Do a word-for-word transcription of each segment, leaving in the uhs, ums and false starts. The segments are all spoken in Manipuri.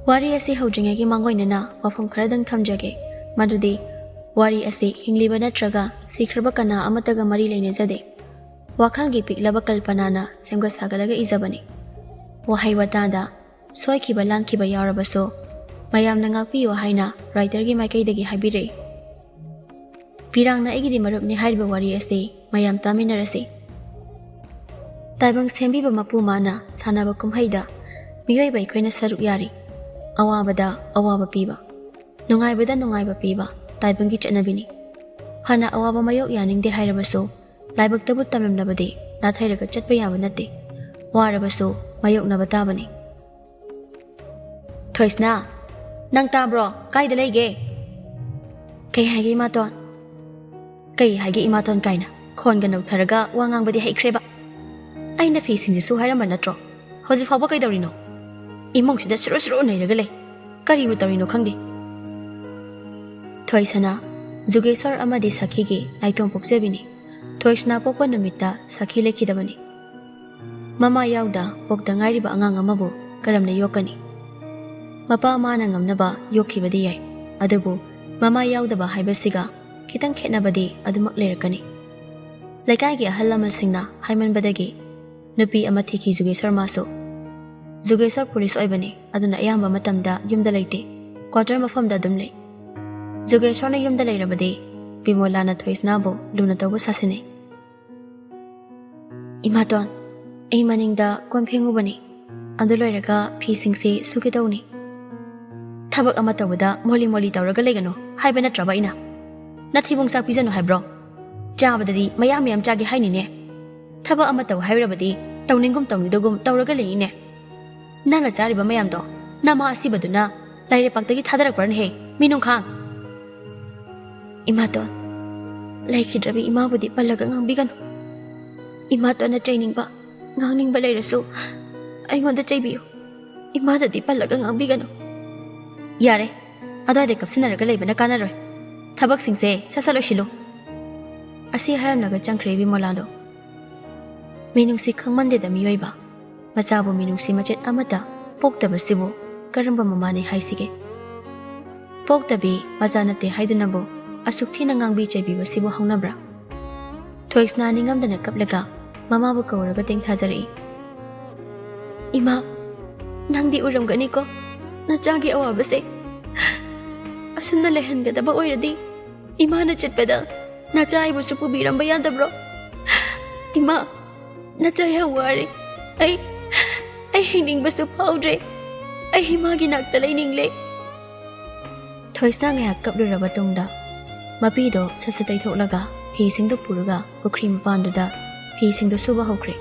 ꯋꯥꯔꯤ ꯑꯁꯤ ꯍꯧꯗ꯭ꯔꯤꯉꯩꯒꯤ ꯃꯥꯡꯑꯣꯏꯅꯅ ꯋꯥꯐꯝ ꯈꯔꯗꯪ ꯊꯝꯖꯒꯦ, ꯃꯗꯨꯗꯤ ꯋꯥꯔꯤ ꯑꯁꯤ ꯍꯤꯡꯂꯤꯕ ꯅꯠꯇ꯭ꯔꯒ ꯁꯤꯈ꯭ꯔꯕ ꯀꯅꯥ ꯑꯃꯠꯇꯒ ꯃꯔꯤ ꯂꯩꯅꯖꯗꯦ꯫ ꯋꯥꯈꯜꯒꯤ ꯄꯤꯛꯂꯕ ꯀꯜꯄꯅꯥꯅ ꯁꯦꯝꯒꯠ ꯁꯥꯒꯠꯂꯒ ꯏꯖꯕꯅꯤ꯫ ꯋꯥꯍꯩ ꯋꯥꯇꯥꯗ ꯁꯣꯏꯈꯤꯕ ꯂꯥꯟꯈꯤꯕ ꯌꯥꯎꯔꯕꯁꯨ ꯃꯌꯥꯝꯅ ꯉꯥꯛꯄꯤꯌꯨ ꯍꯥꯏꯅ writer ꯒꯤ ꯃꯥꯏꯀꯩꯗꯒꯤ ꯍꯥꯏꯕꯤꯔꯛꯏ꯫ ꯄꯤꯔꯥꯡꯅ ꯑꯩꯒꯤꯗꯤ ꯃꯔꯨꯞꯅꯤ ꯍꯥꯏꯔꯤꯕ ꯋꯥꯔꯤ ꯑꯁꯤ ꯃꯌꯥꯝ ꯇꯥꯃꯤꯟꯅꯔꯁꯤ꯫ ꯇꯥꯏꯕꯪ ꯁꯦꯝꯕꯤꯕ ꯃꯄꯨ ꯃꯥꯅ ꯁꯥꯟꯅꯕ ꯀꯨꯝꯍꯩꯗ ꯃꯤꯑꯣꯏꯕ ꯑꯩꯈꯣꯏꯅ ꯁꯔꯨꯛ ꯌꯥꯔꯤ꯫ ꯑꯋꯥꯕꯗ ꯑꯋꯥꯕ ꯄꯤꯕ, ꯅꯨꯡꯉꯥꯏꯕꯗ ꯅꯨꯡꯉꯥꯏꯕ ꯄꯤꯕ ꯇꯥꯏꯕꯪꯒꯤ ꯆꯠꯅꯕꯤꯅꯤ꯫ ꯐꯅ ꯑꯋꯥꯕ ꯃꯥꯌꯣꯛ ꯌꯥꯅꯤꯡꯗꯦ ꯍꯥꯏꯔꯕꯁꯨ ꯂꯥꯏꯕꯛꯇꯕꯨ ꯇꯝꯂꯝꯂꯕꯗꯤ ꯅꯥꯊꯩꯔꯒ ꯆꯠꯄ ꯌꯥꯕ ꯅꯠꯇꯦ꯫ ꯋꯥꯔꯕꯁꯨ ꯃꯥꯌꯣꯛꯅꯕ ꯇꯥꯕꯅꯤ꯫ ꯊꯣꯏꯁꯅꯥ, ꯅꯪ ꯇꯥꯕ꯭ꯔꯣ? ꯀꯥꯏꯗ ꯂꯩꯒꯦ? ꯀꯩ ꯍꯥꯏꯒꯦ ꯏꯃꯥꯇꯣꯟ? ꯀꯩ ꯍꯥꯏꯒꯦ ꯏꯃꯥꯇꯣꯟ ꯀꯥꯏꯅ? ꯈꯣꯟꯒ ꯅꯧꯊꯔꯒ ꯋꯥ ꯉꯥꯡꯕꯗꯤ ꯍꯩꯈ꯭ꯔꯦꯕ꯫ ꯑꯩꯅ ꯐꯤꯁꯤꯡꯁꯤꯁꯨ ꯍꯥꯏꯔꯝꯕ ꯅꯠꯇ꯭ꯔꯣ? ꯍꯧꯖꯤꯛ ꯐꯥꯎꯕ ꯀꯩꯗꯧꯔꯤꯅꯣ? ꯏꯃꯨꯡꯁꯤꯗ ꯁꯨꯔꯨ ꯁꯨꯔꯨ ꯅꯩꯔꯒ ꯂꯩ꯫ ꯀꯔꯤꯕꯨ ꯇꯧꯔꯤꯅꯣ ꯈꯪꯗꯦ꯫ ꯊꯣꯏꯁꯅꯥ, ꯖꯨꯒꯦꯁ꯭ꯋꯔ ꯑꯃꯗꯤ ꯁꯈꯤꯒꯤ ꯅꯥꯏꯇꯣꯝ ꯄꯣꯛꯆꯕꯤꯅꯤ꯫ ꯊꯣꯏꯁꯅꯥ ꯄꯣꯛꯄ ꯅꯨꯃꯤꯠꯇ ꯁꯈꯤ ꯂꯩꯈꯤꯗꯕꯅꯤ꯫ ꯃꯃꯥ ꯌꯥꯎꯗ ꯄꯣꯛꯇ ꯉꯥꯏꯔꯤꯕ ꯑꯉꯥꯡ ꯑꯃꯕꯨ ꯀꯔꯝꯅ ꯌꯣꯛꯀꯅꯤ? ꯃꯄꯥ ꯃꯥꯅ ꯉꯝꯅꯕ ꯌꯣꯛꯈꯤꯕꯗꯤ ꯌꯥꯏ, ꯑꯗꯨꯕꯨ ꯃꯃꯥ ꯌꯥꯎꯗꯕ ꯍꯥꯏꯕꯁꯤꯒ ꯈꯤꯇꯪ ꯈꯦꯠꯅꯕꯗꯤ ꯑꯗꯨꯃꯛ ꯂꯩꯔꯛꯀꯅꯤ꯫ ꯂꯩꯀꯥꯏꯒꯤ ꯑꯍꯜ ꯂꯃꯟꯁꯤꯡꯅ ꯍꯥꯏꯃꯟꯕꯗꯒꯤ ꯅꯨꯄꯤ ꯑꯃ ꯊꯤꯈꯤ ꯖꯨꯒꯦꯁ꯭ꯋꯔ ꯃꯥꯁꯨ꯫ ꯖꯨꯒꯦꯁ꯭ꯋꯔ ꯄꯨꯂꯤꯁ ꯑꯣꯏꯕꯅꯤ, ꯑꯗꯨꯅ ꯑꯌꯥꯝꯕ ꯃꯇꯝꯗ ꯌꯨꯝꯗ ꯂꯩꯇꯦ, quarter ꯃꯐꯝꯗ ꯑꯗꯨꯝ ꯂꯩ꯫ ꯖꯨꯒꯦꯁ꯭ꯋꯔꯅ ꯌꯨꯝꯗ ꯂꯩꯔꯕꯗꯤ ꯕꯤꯃꯣꯂꯥꯅ ꯊꯣꯏꯁꯅꯥꯕꯨ ꯂꯨꯅ ꯇꯧꯕ ꯁꯥꯁꯤꯟꯅꯩ꯫ ꯏꯃꯥꯇꯣꯟ, ꯑꯩ ꯃꯅꯤꯡꯗ ꯀꯣꯟ ꯐꯦꯡꯉꯨꯕꯅꯤ, ꯑꯗꯨ ꯂꯣꯏꯔꯒ ꯐꯤꯁꯤꯡꯁꯤ ꯁꯨꯒꯦ ꯇꯧꯅꯤ꯫ ꯊꯕꯛ ꯑꯃ ꯇꯧꯕꯗ ꯃꯣꯂꯤ ꯃꯣꯂꯤ ꯇꯧꯔꯒ ꯂꯩꯒꯅꯨ ꯍꯥꯏꯕ ꯅꯠꯇ꯭ꯔꯕ ꯑꯩꯅ? ꯅꯊꯤꯕꯣꯡ ꯆꯥꯛ ꯄꯤꯖꯅꯨ ꯍꯥꯏꯕ꯭ꯔꯣ? ꯆꯥꯕꯗꯗꯤ ꯃꯌꯥꯝ ꯃꯌꯥꯝ ꯆꯥꯒꯦ ꯍꯥꯏꯅꯤꯅꯦ꯫ ꯊꯕꯛ ꯑꯃ ꯇꯧ ꯍꯥꯏꯔꯕꯗꯤ ꯇꯧꯅꯤꯡꯒꯨꯝ ꯇꯧꯅꯤꯡꯗꯒꯨꯝ ꯇꯧꯔꯒ ꯂꯩꯅꯤꯅꯦ꯫ ꯅꯪꯅ ꯆꯥꯔꯤꯕ ꯃꯌꯥꯝꯗꯣ ꯅꯃꯥ ꯑꯁꯤꯕꯗꯨꯅ ꯂꯥꯏꯔꯩꯄꯥꯛꯇꯒꯤ ꯊꯥꯗꯔꯛꯄ꯭ꯔꯅꯦꯍꯦ, ꯃꯤꯅꯨꯡꯈꯥꯡ? ꯏꯃꯥꯇꯣꯟ, ꯂꯩꯈꯤꯗ꯭ꯔꯕꯤ ꯏꯃꯥꯕꯨꯗꯤ ꯄꯜꯂꯒ ꯉꯥꯡꯕꯤꯒꯅꯨ꯫ ꯏꯃꯥꯇꯣꯟꯅ ꯆꯩꯅꯤꯡꯕ, ꯉꯥꯡꯅꯤꯡꯕ ꯂꯩꯔꯁꯨ ꯑꯩꯉꯣꯟꯗ ꯆꯩꯕꯤꯌꯨ꯫ ꯏꯃꯥꯗꯗꯤ ꯄꯜꯂꯒ ꯉꯥꯡꯕꯤꯒꯅꯨ꯫ ꯌꯥꯔꯦ, ꯑꯗ꯭ꯋꯥꯏꯗ ꯀꯞꯁꯤꯟꯅꯔꯒ ꯂꯩꯕꯅ ꯀꯥꯟꯅꯔꯣꯏ꯫ ꯊꯕꯛꯁꯤꯡꯁꯦ ꯁꯠ ꯁꯠ ꯂꯣꯏꯁꯤꯜꯂꯨ꯫ ꯑꯁꯤ ꯍꯥꯏꯔꯝꯂꯒ ꯆꯪꯈ꯭ꯔꯦ ꯕꯤꯃꯣꯂꯥꯗꯣ꯫ ꯃꯤꯅꯨꯡꯁꯤ ꯈꯪꯃꯟꯗꯦꯗ ꯃꯤꯑꯣꯏꯕ꯫ ꯃꯆꯥꯕꯨ ꯃꯤꯅꯨꯡꯁꯤ ꯃꯆꯦꯠ ꯑꯃꯠꯇ ꯄꯣꯛꯇꯕꯁꯤꯕꯨ ꯀꯔꯝꯕ ꯃꯃꯥꯅꯤ ꯍꯥꯏꯁꯤꯒꯦ? ꯄꯣꯛꯇꯕꯤ ꯃꯆꯥ ꯅꯠꯇꯦ ꯍꯥꯏꯗꯨꯅꯕꯨ ꯑꯁꯨꯛ ꯊꯤꯅ ꯉꯥꯡꯕꯤ ꯆꯩꯕꯤꯕꯁꯤꯕꯨ ꯍꯧꯅꯕ꯭ꯔꯥ? ꯊꯣꯏꯁꯅꯥ ꯅꯤꯡꯉꯝꯗꯅ ꯀꯞꯂꯒ ꯃꯃꯥꯕꯨ ꯀꯧꯔꯒ ꯇꯦꯡꯊꯥꯖꯔꯛꯏ꯫ "ꯏꯃꯥ, ꯅꯪꯗꯤ ꯎꯔꯝꯒꯅꯤꯀꯣ ꯅꯆꯥꯒꯤ ꯑꯋꯥꯕꯁꯦ꯫ ꯑꯁꯨꯝꯅ ꯂꯩꯍꯟꯒꯗꯕ ꯑꯣꯏꯔꯗꯤ ꯏꯃꯥꯅ ꯆꯠꯄꯗ ꯅꯆꯥ ꯑꯩꯕꯨꯁꯨ ꯄꯨꯕꯤꯔꯝꯕ ꯌꯥꯗꯕ꯭ꯔꯣ? ꯏꯃꯥ, ꯅꯆꯥ ꯌꯥꯝ ꯋꯥꯔꯦ꯫ ꯑꯩ, ꯑꯩ ꯍꯤꯡꯅꯤꯡꯕꯁꯨ ꯐꯥꯎꯗ꯭ꯔꯦ꯫ ꯑꯩ ꯏꯃꯥꯒꯤ ꯅꯥꯛꯇ ꯂꯩꯅꯤꯡꯂꯦ꯫" ꯊꯣꯏꯁꯅꯥ ꯉꯥꯏꯍꯥꯛ ꯀꯞꯂꯨꯔꯕ ꯇꯨꯡꯗ ꯃꯄꯤꯗꯣ ꯁꯠ ꯁꯠ ꯇꯩꯊꯣꯛꯂꯒ ꯐꯤꯁꯤꯡꯗꯨ ꯄꯨꯔꯒ ꯄꯨꯈ꯭ꯔꯤ ꯃꯄꯥꯟꯗꯨꯗ ꯐꯤꯁꯤꯡꯗꯨ ꯁꯨꯕ ꯍꯧꯈ꯭ꯔꯦ꯫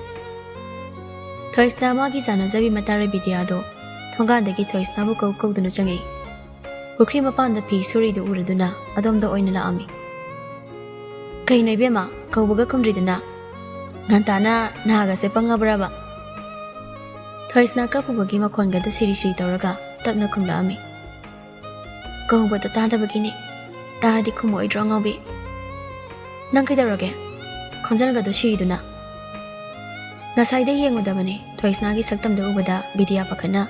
ꯊꯣꯏꯁꯅꯥ ꯃꯥꯒꯤ ꯆꯥꯟꯅꯖꯕꯤ ꯃꯇꯥꯔ ꯕꯤꯗ꯭ꯌꯥꯗꯣ ꯊꯣꯡꯒꯥꯟꯗꯒꯤ ꯊꯣꯏꯁꯅꯥꯕꯨ ꯀꯧ ꯀꯧꯗꯨꯅ ꯆꯪꯉꯛꯏ꯫ ꯄꯨꯈ꯭ꯔꯤ ꯃꯄꯥꯟꯗ ꯐꯤ ꯁꯨꯔꯤꯗꯨ ꯎꯔꯗꯨꯅ ꯑꯗꯣꯝꯗ ꯑꯣꯏꯅ ꯂꯥꯛꯑꯝꯃꯤ꯫ "ꯀꯩꯅꯣ ꯏꯕꯦꯝꯃ, ꯀꯧꯕꯒ ꯈꯨꯝꯗ꯭ꯔꯤꯗꯨꯅ? ꯉꯟꯇꯥꯅ ꯅꯍꯥꯒꯁꯦ ꯄꯪꯉꯕ꯭ꯔꯕ?" ꯊꯣꯏꯁꯅꯥ ꯀꯞꯄꯨꯕꯒꯤ ꯃꯈꯣꯟꯒꯗꯨ ꯁꯤꯔꯤ ꯁꯤꯔꯤ ꯇꯧꯔꯒ ꯇꯞꯅ ꯈꯨꯝꯂꯛꯑꯝꯃꯤ꯫ "ꯀꯧꯕꯗꯣ ꯇꯥꯗꯕꯒꯤꯅꯦ꯫ ꯇꯥꯔꯗꯤ ꯈꯨꯝꯃꯛꯑꯣꯏꯗ꯭ꯔꯣ, ꯑꯉꯥꯎꯕꯤ? ꯅꯪ ꯀꯩꯗꯧꯔꯒꯦ? ꯈꯣꯟꯖꯦꯜꯒꯗꯣ ꯁꯤꯔꯤꯗꯨꯅ?" ꯉꯁꯥꯏꯗꯩ ꯌꯦꯡꯉꯨꯗꯕꯅꯦ꯫ ꯊꯣꯏꯁꯅꯥꯒꯤ ꯁꯛꯇꯝꯗꯨ ꯎꯕꯗ ꯕꯤꯗ꯭ꯌꯥ ꯄꯥꯈꯠꯅ,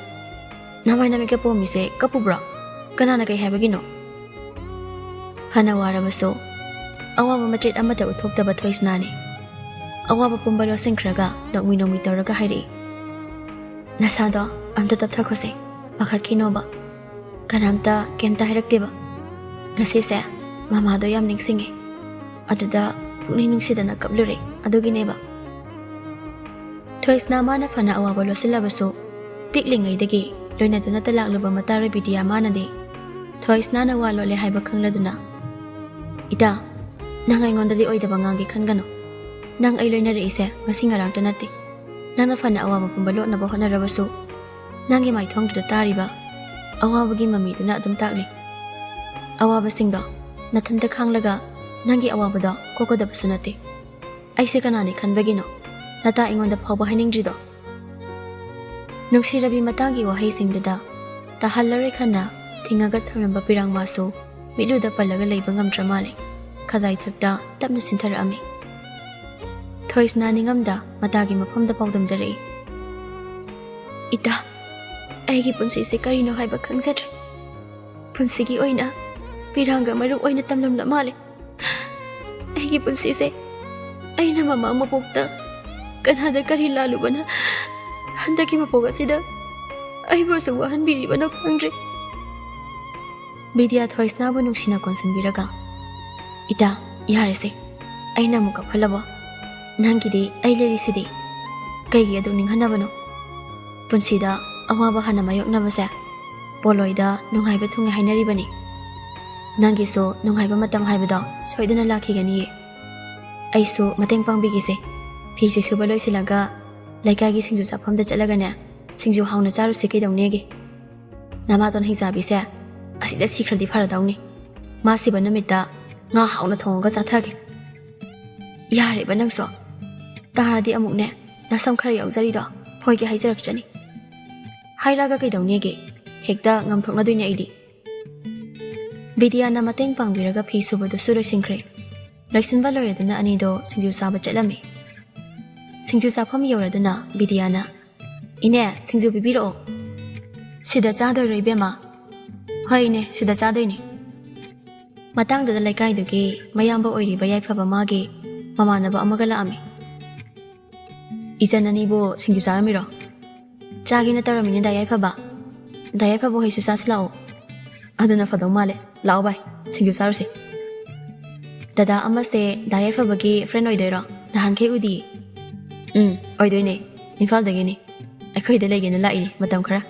"ꯅꯃꯥꯏ ꯅꯃꯤꯠꯀ ꯄꯣꯝꯃꯤꯁꯦ ꯀꯞꯄꯨꯕ꯭ꯔꯣ? ꯀꯅꯥꯅ ꯀꯩ ꯍꯥꯏꯕꯒꯤꯅꯣ?" ꯐꯅ ꯋꯥꯔꯕꯁꯨ ꯑꯋꯥꯕ ꯃꯆꯦꯠ ꯑꯃꯠꯇ ꯎꯠꯊꯣꯛꯇꯕ ꯊꯣꯏꯁꯅꯥꯅꯤ꯫ ꯑꯋꯥꯕ ꯄꯨꯝꯕ ꯂꯣꯠꯁꯤꯟꯈ꯭ꯔꯒ ꯅꯣꯛꯃꯤ ꯅꯣꯛꯃꯤ ꯇꯧꯔꯒ ꯍꯥꯏꯔꯛꯏ, "ꯅꯁꯥꯗꯣ ꯑꯝꯇ ꯇꯞꯊꯈꯣꯁꯦ, ꯄꯥꯈꯠꯈꯤꯅꯣꯕ꯫ ꯀꯅꯥꯝꯇ ꯀꯩꯝꯇ ꯍꯥꯏꯔꯛꯇꯦꯕ꯫ ꯉꯁꯤꯁꯦ ꯃꯃꯥꯗꯣ ꯌꯥꯝ ꯅꯤꯡꯁꯤꯡꯉꯦ꯫ ꯑꯗꯨꯗ ꯄꯨꯛꯅꯤꯡ ꯅꯨꯡꯁꯤꯗꯅ ꯀꯞꯂꯨꯔꯦ, ꯑꯗꯨꯒꯤꯅꯦꯕ꯫" ꯊꯣꯏꯁꯅꯥ ꯃꯥꯅ ꯐꯅ ꯑꯋꯥꯕ ꯂꯣꯠꯁꯤꯜꯂꯕꯁꯨ, ꯄꯤꯛꯂꯤꯉꯩꯗꯒꯤ ꯂꯣꯏꯅꯗꯨꯅꯇ ꯂꯥꯛꯂꯕ ꯃꯇꯥꯔ ꯕꯤꯗ꯭ꯌꯥ ꯃꯥꯅꯗꯤ ꯊꯣꯏꯁꯅꯥꯅ ꯋꯥ ꯂꯣꯠꯂꯦ ꯍꯥꯏꯕ ꯈꯪꯂꯗꯨꯅ, "ꯏꯇꯥ, ꯅꯪ ꯑꯩꯉꯣꯟꯗꯗꯤ ꯑꯣꯏꯗꯕ ꯉꯥꯡꯒꯦ ꯈꯟꯒꯅꯨ꯫ ꯅꯪ ꯑꯩ ꯂꯣꯏꯅꯔꯛꯏꯁꯦ ꯉꯁꯤ ꯉꯔꯥꯡꯇ ꯅꯠꯇꯦ꯫ ꯅꯪꯅ ꯐꯅ ꯑꯋꯥꯕ ꯄꯨꯝꯕ ꯂꯣꯠꯅꯕ ꯍꯣꯠꯅꯔꯕꯁꯨ, ꯅꯪꯒꯤ ꯃꯥꯏꯊꯣꯡꯗꯨꯗ ꯇꯥꯔꯤꯕ ꯑꯋꯥꯕꯒꯤ ꯃꯃꯤꯗꯨꯅ ꯑꯗꯨꯝ ꯇꯥꯛꯂꯤ꯫ ꯑꯋꯥꯕꯁꯤꯡꯗꯣ ꯅꯊꯟꯇ ꯈꯥꯡꯂꯒ ꯅꯪꯒꯤ ꯑꯋꯥꯕꯗꯣ ꯀꯣꯛꯀꯗꯕꯁꯨ ꯅꯠꯇꯦ꯫ ꯑꯩꯁꯦ ꯀꯅꯥꯅꯤ ꯈꯟꯕꯒꯤꯅꯣ? ꯅꯇꯥ ꯑꯩꯉꯣꯟꯗ ꯐꯥꯎꯕ ꯍꯥꯏꯅꯤꯡꯗ꯭ꯔꯤꯗꯣ?" ꯅꯨꯡꯁꯤꯔꯕꯤ ꯃꯇꯥꯒꯤ ꯋꯥꯍꯩꯁꯤꯡꯗꯨꯗ ꯇꯥꯍꯜꯂꯔꯣꯏ ꯈꯟꯅ ꯊꯤꯡꯉꯒ ꯊꯝꯂꯝꯕ ꯄꯤꯔꯥꯡꯃꯥꯁꯨ ꯃꯤꯠꯂꯨꯗ ꯄꯜꯂꯒ ꯂꯩꯕ ꯉꯝꯗ꯭ꯔ ꯃꯥꯜꯂꯦ꯫ ꯈꯖꯥꯏ ꯊꯛꯇ ꯇꯞꯅ ꯁꯤꯟꯊꯔꯛꯑꯝꯃꯤ꯫ ꯊꯣꯏꯁꯅꯥ ꯅꯤꯡꯉꯝꯗ ꯃꯇꯥꯒꯤ ꯃꯐꯝꯗ ꯄꯥꯎꯗꯝꯖꯔꯛꯏ꯫ "ꯏꯇꯥ, ꯑꯩꯒꯤ ꯄꯨꯟꯁꯤꯁꯦ ꯀꯔꯤꯅꯣ ꯍꯥꯏꯕ ꯈꯪꯖꯗ꯭ꯔꯦ꯫ ꯄꯨꯟꯁꯤꯒꯤ ꯑꯣꯏꯅ ꯄꯤꯔꯥꯡꯒ ꯃꯔꯨꯞ ꯑꯣꯏꯅ ꯇꯝꯂꯝꯂ ꯃꯥꯜꯂꯦ꯫ ꯑꯩꯒꯤ ꯄꯨꯟꯁꯤꯁꯦ ꯑꯩꯅ ꯃꯃꯥ ꯃꯄꯣꯛꯇ ꯀꯅꯥꯗ ꯀꯔꯤ ꯂꯥꯜꯂꯨꯕꯅ ꯍꯟꯗꯛꯀꯤ ꯃꯄꯣꯛ ꯑꯁꯤꯗ ꯑꯩꯕꯨ ꯑꯁꯨꯛ ꯋꯥꯍꯟꯕꯤꯔꯤꯕꯅꯣ ꯈꯪꯗ꯭ꯔꯦ꯫ ꯕꯤꯗ꯭ꯌꯥ ꯊꯣꯏꯁꯅꯥꯕꯨ ꯅꯨꯡꯁꯤꯅ ꯀꯣꯟꯁꯤꯟꯕꯤꯔꯒ, "ꯏꯇꯥ, ꯌꯥꯔꯦꯁꯦ, ꯑꯩꯅ ꯑꯃꯨꯛ ꯀꯞꯍꯜꯂꯕꯣ? ꯅꯪꯒꯤꯗꯤ ꯑꯩ ꯂꯩꯔꯤꯁꯤꯗꯤ꯫ ꯀꯩꯒꯤ ꯑꯗꯨꯛ ꯅꯤꯡꯍꯟꯅꯕꯅꯣ? ꯄꯨꯟꯁꯤꯗ ꯑꯋꯥꯕ ꯍꯥꯟꯅ ꯃꯥꯌꯣꯛꯅꯕꯁꯦ ꯄꯣꯂꯣꯏꯗ ꯅꯨꯡꯉꯥꯏꯕ ꯊꯨꯡꯉꯦ ꯍꯥꯏꯅꯔꯤꯕꯅꯤ꯫ ꯅꯪꯒꯤꯁꯨ ꯅꯨꯡꯉꯥꯏꯕ ꯃꯇꯝ ꯍꯥꯏꯕꯗꯣ ꯁꯣꯏꯗꯅ ꯂꯥꯛꯈꯤꯒꯅꯤꯌꯦ꯫ ꯑꯩꯁꯨ ꯃꯇꯦꯡ ꯄꯥꯡꯕꯤꯒꯦꯁꯦ꯫ ꯐꯤꯁꯦ ꯁꯨꯕ ꯂꯣꯏꯁꯤꯜꯂꯒ ꯂꯩꯀꯥꯏꯒꯤ ꯁꯤꯡꯖꯨ ꯆꯥꯐꯝꯗ ꯆꯠꯂꯒꯅꯦ, ꯁꯤꯡꯖꯨ ꯍꯥꯎꯅ ꯆꯥꯔꯨꯁꯤ ꯀꯩꯗꯧꯅꯦꯒꯦ? ꯅꯃꯥꯇꯣꯟ ꯍꯤꯡꯆꯥꯕꯤꯁꯦ ꯑꯁꯤꯗ ꯁꯤꯈ꯭ꯔꯗꯤ ꯐꯔꯗꯧꯅꯤ꯫ ꯃꯥ ꯁꯤꯕ ꯅꯨꯃꯤꯠꯇ ꯉꯥ ꯍꯥꯎꯅ ꯊꯣꯡꯉꯒ ꯆꯥꯊꯒꯦ꯫" "ꯌꯥꯔꯦꯕ ꯅꯪꯁꯨ꯫ ꯇꯥꯔꯗꯤ ꯑꯃꯨꯛꯅꯦ, ꯅꯁꯝ ꯈꯔ ꯌꯥꯎꯖꯔꯤꯗꯣ ꯐꯣꯏꯒꯦ ꯍꯥꯏꯖꯔꯛꯆꯅꯤ꯫ ꯍꯥꯏꯔꯒ ꯀꯩꯗꯧꯅꯦꯒꯦ? ꯍꯦꯛꯇ ꯉꯝꯊꯣꯛꯅꯗꯣꯏꯅꯦ ꯑꯩꯗꯤ꯫" ꯕꯤꯗ꯭ꯌꯥꯅ ꯃꯇꯦꯡ ꯄꯥꯡꯕꯤꯔꯒ ꯐꯤ ꯁꯨꯕꯗꯨꯁꯨ ꯂꯣꯏꯁꯤꯟꯈ꯭ꯔꯦ꯫ ꯂꯣꯏꯁꯤꯟꯕ ꯂꯣꯏꯔꯗꯨꯅ ꯑꯅꯤꯗꯣ ꯁꯤꯡꯖꯨ ꯆꯥꯕ ꯆꯠꯂꯝꯃꯤ꯫ ꯁꯤꯡꯖꯨ ꯆꯥꯐꯝ ꯌꯧꯔꯗꯨꯅ ꯕꯤꯗ꯭ꯌꯥꯅ, "ꯏꯅꯦ, ꯁꯤꯡꯖꯨ ꯄꯤꯕꯤꯔꯛꯑꯣ꯫" "ꯁꯤꯗ ꯆꯥꯗꯣꯏꯔꯣ ꯏꯕꯦꯝꯃ?" "ꯍꯣꯏ ꯏꯅꯦ, ꯁꯤꯗ ꯆꯥꯗꯣꯏꯅꯦ꯫" ꯃꯇꯥꯡꯗꯨꯗ ꯂꯩꯀꯥꯏꯗꯨꯒꯤ ꯃꯌꯥꯝꯕ ꯑꯣꯏꯔꯤꯕ ꯌꯥꯏꯐꯕ ꯃꯥꯒꯤ ꯃꯃꯥꯟꯅꯕ ꯑꯃꯒ ꯂꯥꯛꯑꯝꯃꯤ꯫ "ꯏꯆꯟ ꯑꯅꯤꯕꯨ ꯁꯤꯡꯖꯨ ꯆꯥꯔꯝꯃꯤꯔꯣ?" "ꯆꯥꯒꯦꯅ ꯇꯧꯔꯝꯃꯤꯅꯦ ꯗꯥ ꯌꯥꯏꯐꯕ꯫ ꯗꯥ ꯌꯥꯏꯐꯕ ꯍꯣꯏꯁꯨ ꯆꯥꯁꯤ ꯂꯥꯛꯑꯣ꯫" "ꯑꯗꯨꯅ ꯐꯗꯧ ꯃꯥꯜꯂꯦ꯫ ꯂꯥꯛꯑꯣ ꯚꯥꯏ, ꯁꯤꯡꯖꯨ ꯆꯥꯔꯨꯁꯦ꯫" "ꯗꯗꯥ ꯑꯃꯁꯦ ꯗꯥ ꯌꯥꯏꯐꯕꯒꯤ friend ꯑꯣꯏꯗꯣꯏꯔꯣ? ꯅꯍꯥꯟꯈꯩ ꯎꯗꯤꯌꯦ꯫" "ꯎꯝ, ꯑꯣꯏꯗꯣꯏꯅꯦ꯫ ꯏꯝꯐꯥꯜꯗꯒꯤꯅꯤ꯫ ꯑꯩꯈꯣꯏꯗ ꯂꯩꯒꯦꯅ ꯂꯥꯛꯏꯅꯦ ꯃꯇꯝ ꯈꯔ꯫"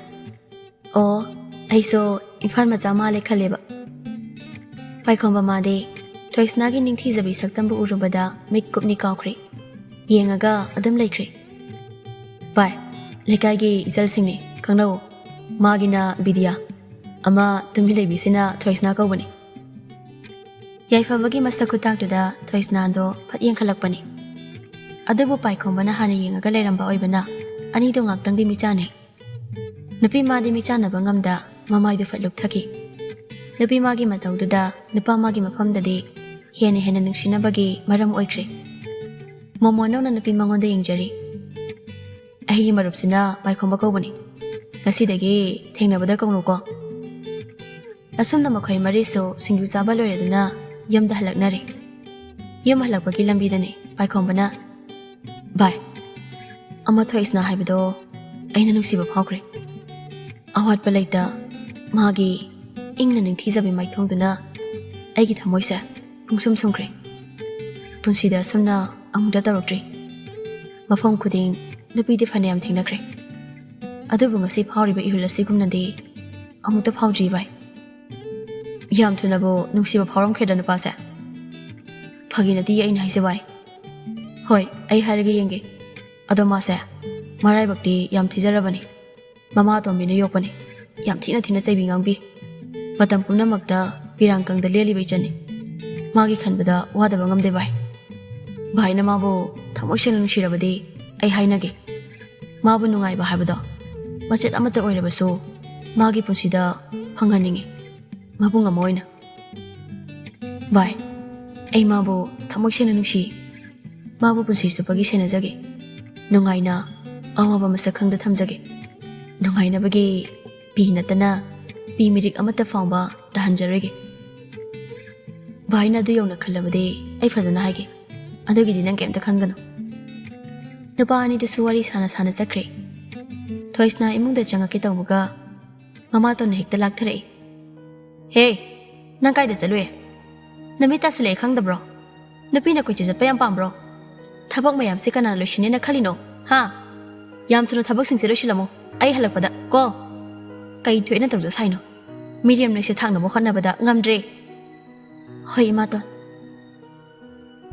"ꯑꯣ, ꯑꯩꯁꯨ ꯏꯝꯐꯥꯜ ꯃꯆꯥ ꯃꯥꯜꯂꯦ ꯈꯜꯂꯦꯕ꯫" ꯄꯥꯏꯈꯣꯝꯕ ꯃꯥꯗꯤ ꯊꯣꯏꯁꯅꯥꯒꯤ ꯅꯤꯡꯊꯤꯖꯕꯤ ꯁꯛꯇꯝꯕꯨ ꯎꯔꯨꯕꯗ ꯃꯤꯠ ꯀꯨꯞꯅꯤ ꯀꯥꯎꯈ꯭ꯔꯦ꯫ ꯌꯦꯡꯉꯒ ꯑꯗꯨꯝ ꯂꯩꯈ꯭ꯔꯦ꯫ "ꯚꯥꯏ, ꯂꯩꯀꯥꯏꯒꯤ ꯏꯆꯜꯁꯤꯡꯅꯤ, ꯈꯪꯅꯧ꯫ ꯃꯥꯒꯤꯅ ꯕꯤꯗ꯭ꯌꯥ, ꯑꯃ ꯇꯨꯃꯤꯟ ꯂꯩꯕꯤꯁꯤꯅ ꯊꯣꯏꯁꯅꯥ ꯀꯧꯕꯅꯤ꯫" ꯌꯥꯏꯐꯕꯒꯤ ꯃꯁꯛ ꯈꯨꯇꯥꯛꯇꯨꯗ ꯊꯣꯏꯁꯅꯥꯗꯣ ꯐꯠ ꯌꯦꯡꯈꯠꯂꯛꯄꯅꯤ꯫ ꯑꯗꯨꯕꯨ ꯄꯥꯏꯈꯣꯝꯕꯅ ꯍꯥꯟꯅ ꯌꯦꯡꯉꯒ ꯂꯩꯔꯝꯕ ꯑꯣꯏꯕꯅ ꯑꯅꯤꯗꯣ ꯉꯥꯛꯇꯪꯗꯤ ꯃꯤꯆꯥꯟꯅꯩ꯫ ꯅꯨꯄꯤ ꯃꯥꯗꯤ ꯃꯤꯆꯥꯟꯅꯕ ꯉꯝꯗ ꯃꯃꯥꯏꯗꯨ ꯐꯠ ꯂꯨꯞꯊꯈꯤ꯫ ꯅꯨꯄꯤ ꯃꯥꯒꯤ ꯃꯇꯧꯗꯨꯗ ꯅꯨꯄꯥ ꯃꯥꯒꯤ ꯃꯐꯝꯗꯗꯤ ꯍꯦꯟꯅ ꯍꯦꯟꯅ ꯅꯨꯡꯁꯤꯅꯕꯒꯤ ꯃꯔꯝ ꯑꯣꯏꯈ꯭ꯔꯦ꯫ ꯃꯣꯃꯣꯟ ꯅꯧꯅ ꯅꯨꯄꯤ ꯃꯉꯣꯟꯗ ꯌꯦꯡꯖꯔꯤ꯫ "ꯑꯩꯒꯤ ꯃꯔꯨꯞꯁꯤꯅ ꯄꯥꯏꯈꯣꯝꯕ ꯀꯧꯕꯅꯤ꯫" ꯉꯁꯤꯗꯒꯤ ꯊꯦꯡꯅꯕꯗ ꯀꯧꯅꯨꯀꯣ꯫ ꯑꯁꯨꯝꯅ ꯃꯈꯣꯏ ꯃꯔꯤꯁꯨ ꯁꯤꯡꯖꯨ ꯆꯥꯕ ꯂꯣꯏꯔꯗꯨꯅ ꯌꯨꯝꯗ ꯍꯜꯂꯛꯅꯔꯦ꯫ ꯌꯨꯝ ꯍꯜꯂꯛꯄꯒꯤ ꯂꯝꯕꯤꯗꯅꯦ ꯄꯥꯏꯈꯣꯝꯕꯅ, "ꯚꯥꯏ, ꯑꯃ ꯊꯣꯏꯁꯅꯥ ꯍꯥꯏꯕꯗꯣ ꯑꯩꯅ ꯅꯨꯡꯁꯤꯕ ꯐꯥꯎꯈ꯭ꯔꯦ꯫ ꯑꯋꯥꯠꯄ ꯂꯩꯇ ꯃꯥꯒꯤ ꯏꯪꯅ ꯅꯤꯡꯊꯤꯖꯕꯤ ꯃꯥꯏꯊꯣꯡꯗꯨꯅ ꯑꯩꯒꯤ ꯊꯃꯣꯏꯁꯦ ꯄꯨꯡꯁꯨꯝ ꯁꯨꯝꯈ꯭ꯔꯦ꯫ ꯄꯨꯟꯁꯤꯗ ꯑꯁꯨꯝꯅ ꯑꯃꯨꯛꯇ ꯇꯧꯔꯛꯇ꯭ꯔꯤ꯫ ꯃꯐꯝ ꯈꯨꯗꯤꯡ ꯅꯨꯄꯤꯗꯤ ꯐꯅꯌꯥꯝ ꯊꯦꯡꯅꯈ꯭ꯔꯦ, ꯑꯗꯨꯕꯨ ꯉꯁꯤ ꯐꯥꯎꯔꯤꯕ ꯏꯍꯨꯜ ꯑꯁꯤꯒꯨꯝꯅꯗꯤ ꯑꯃꯨꯛꯇ ꯐꯥꯎꯗ꯭ꯔꯤ ꯚꯥꯏ꯫ ꯌꯥꯝ ꯊꯨꯅꯕꯨ ꯅꯨꯡꯁꯤꯕ ꯐꯥꯎꯔꯝꯈ꯭ꯔꯦꯗ ꯅꯨꯄꯥꯁꯦ꯫ ꯐꯥꯒꯤ ꯅꯠꯇꯦ ꯑꯩꯅ ꯍꯥꯏꯁꯦ ꯚꯥꯏ꯫ ꯍꯣꯏ, ꯑꯩ ꯍꯥꯏꯔꯒ ꯌꯦꯡꯒꯦ꯫ ꯑꯗꯣ ꯃꯥꯁꯦ ꯃꯔꯥꯏꯕꯛꯇꯤ ꯌꯥꯝ ꯊꯤꯖꯔꯕꯅꯤ꯫ ꯃꯃꯥ ꯑꯇꯣꯝꯕꯤꯅ ꯌꯣꯛꯄꯅꯤ꯫ ꯌꯥꯝ ꯊꯤꯅ ꯊꯤꯅ ꯆꯩꯕꯤ ꯉꯥꯡꯕꯤ꯫ ꯃꯇꯝ ꯄꯨꯝꯅꯃꯛꯇ ꯄꯤꯔꯥꯡꯀꯪꯗ ꯂꯦꯜꯂꯤꯕ ꯏꯆꯟꯅꯤ꯫ ꯃꯥꯒꯤ ꯈꯟꯕꯗ ꯋꯥꯗꯕ ꯉꯝꯗꯦ ꯚꯥꯏ꯫ ꯚꯥꯏꯅ ꯃꯥꯕꯨ ꯊꯃꯣꯏ ꯁꯦꯡꯅ ꯅꯨꯡꯁꯤꯔꯕꯗꯤ ꯑꯩ ꯍꯥꯏꯅꯒꯦ꯫ ꯃꯥꯕꯨ ꯅꯨꯡꯉꯥꯏꯕ ꯍꯥꯏꯕꯗꯣ ꯃꯆꯦꯠ ꯑꯃꯠꯇ ꯑꯣꯏꯔꯕꯁꯨ ꯃꯥꯒꯤ ꯄꯨꯟꯁꯤꯗ ꯐꯪꯍꯟꯅꯤꯡꯉꯤ꯫ ꯃꯕꯨꯡ ꯑꯃ ꯑꯣꯏꯅ꯫ ꯚꯥꯏ, ꯑꯩ ꯃꯥꯕꯨ ꯊꯃꯣꯏ ꯁꯦꯡꯅ ꯅꯨꯡꯁꯤ꯫ ꯃꯥꯕꯨ ꯄꯨꯟꯁꯤ ꯆꯨꯞꯄꯒꯤ ꯁꯦꯟꯅꯖꯒꯦ꯫ ꯅꯨꯡꯉꯥꯏꯅ ꯑꯋꯥꯕ ꯃꯁꯛ ꯈꯪꯗ ꯊꯝꯖꯒꯦ꯫ ꯅꯨꯡꯉꯥꯏꯅꯕꯒꯤ ꯄꯤ ꯅꯠꯇꯅ ꯄꯤ ꯃꯤꯔꯤꯛ ꯑꯃꯠꯇ ꯐꯥꯎꯕ ꯇꯥꯍꯟꯖꯔꯣꯏꯒꯦ꯫ ꯚꯥꯏꯅ ꯑꯗꯨ ꯌꯧꯅ ꯈꯜꯂꯕꯗꯤ ꯑꯩ ꯐꯖꯅ ꯍꯥꯏꯒꯦ꯫ ꯑꯗꯨꯒꯤꯗꯤ ꯅꯪ ꯀꯩꯝꯇ ꯈꯟꯒꯅꯨ꯫" ꯅꯨꯄꯥ ꯑꯅꯤꯗꯨꯁꯨ ꯋꯥꯔꯤ ꯁꯥꯅ ꯁꯥꯅ ꯆꯠꯈ꯭ꯔꯦ꯫ ꯊꯣꯏꯁꯅꯥ ꯏꯃꯨꯡꯗ ꯆꯪꯉꯛꯀꯦ ꯇꯧꯕꯒ ꯃꯃꯥꯇꯣꯟꯅ ꯍꯦꯛꯇ ꯂꯥꯛꯊꯔꯛꯏ꯫ "ꯍꯦ, ꯅꯪ ꯀꯥꯏꯗ ꯆꯠꯂꯨꯏ? ꯅꯨꯃꯤꯠ ꯇꯥꯁꯤꯜꯂꯛꯑꯦ ꯈꯪꯗꯕ꯭ꯔꯣ? ꯅꯨꯄꯤꯅ ꯀꯣꯏꯆꯠ ꯆꯠꯄ ꯌꯥꯝ ꯄꯥꯝꯕ꯭ꯔꯣ? ꯊꯕꯛ ꯃꯌꯥꯝꯁꯦ ꯀꯅꯥꯅ ꯂꯣꯏꯁꯤꯟꯅꯦꯅ ꯈꯜꯂꯤꯅꯣ? ꯍꯥ? ꯌꯥꯝ ꯊꯨꯅ ꯊꯕꯛꯁꯤꯡꯁꯦ ꯂꯣꯏꯁꯤꯜꯂꯝꯃꯣ, ꯑꯩ ꯍꯜꯂꯛꯄꯗ ꯀꯣ꯫ ꯀꯩ ꯊꯣꯛꯑꯦꯅ ꯇꯧꯖ ꯁꯥꯏꯅꯣ? ꯃꯤꯔꯦꯝ ꯅꯣꯏꯁꯦ ꯊꯥꯛꯅꯕ ꯍꯣꯠꯅꯕꯗ ꯉꯝꯗ꯭ꯔꯦ꯫ ꯍꯣꯏ ꯏꯃꯥꯇꯣꯟ꯫"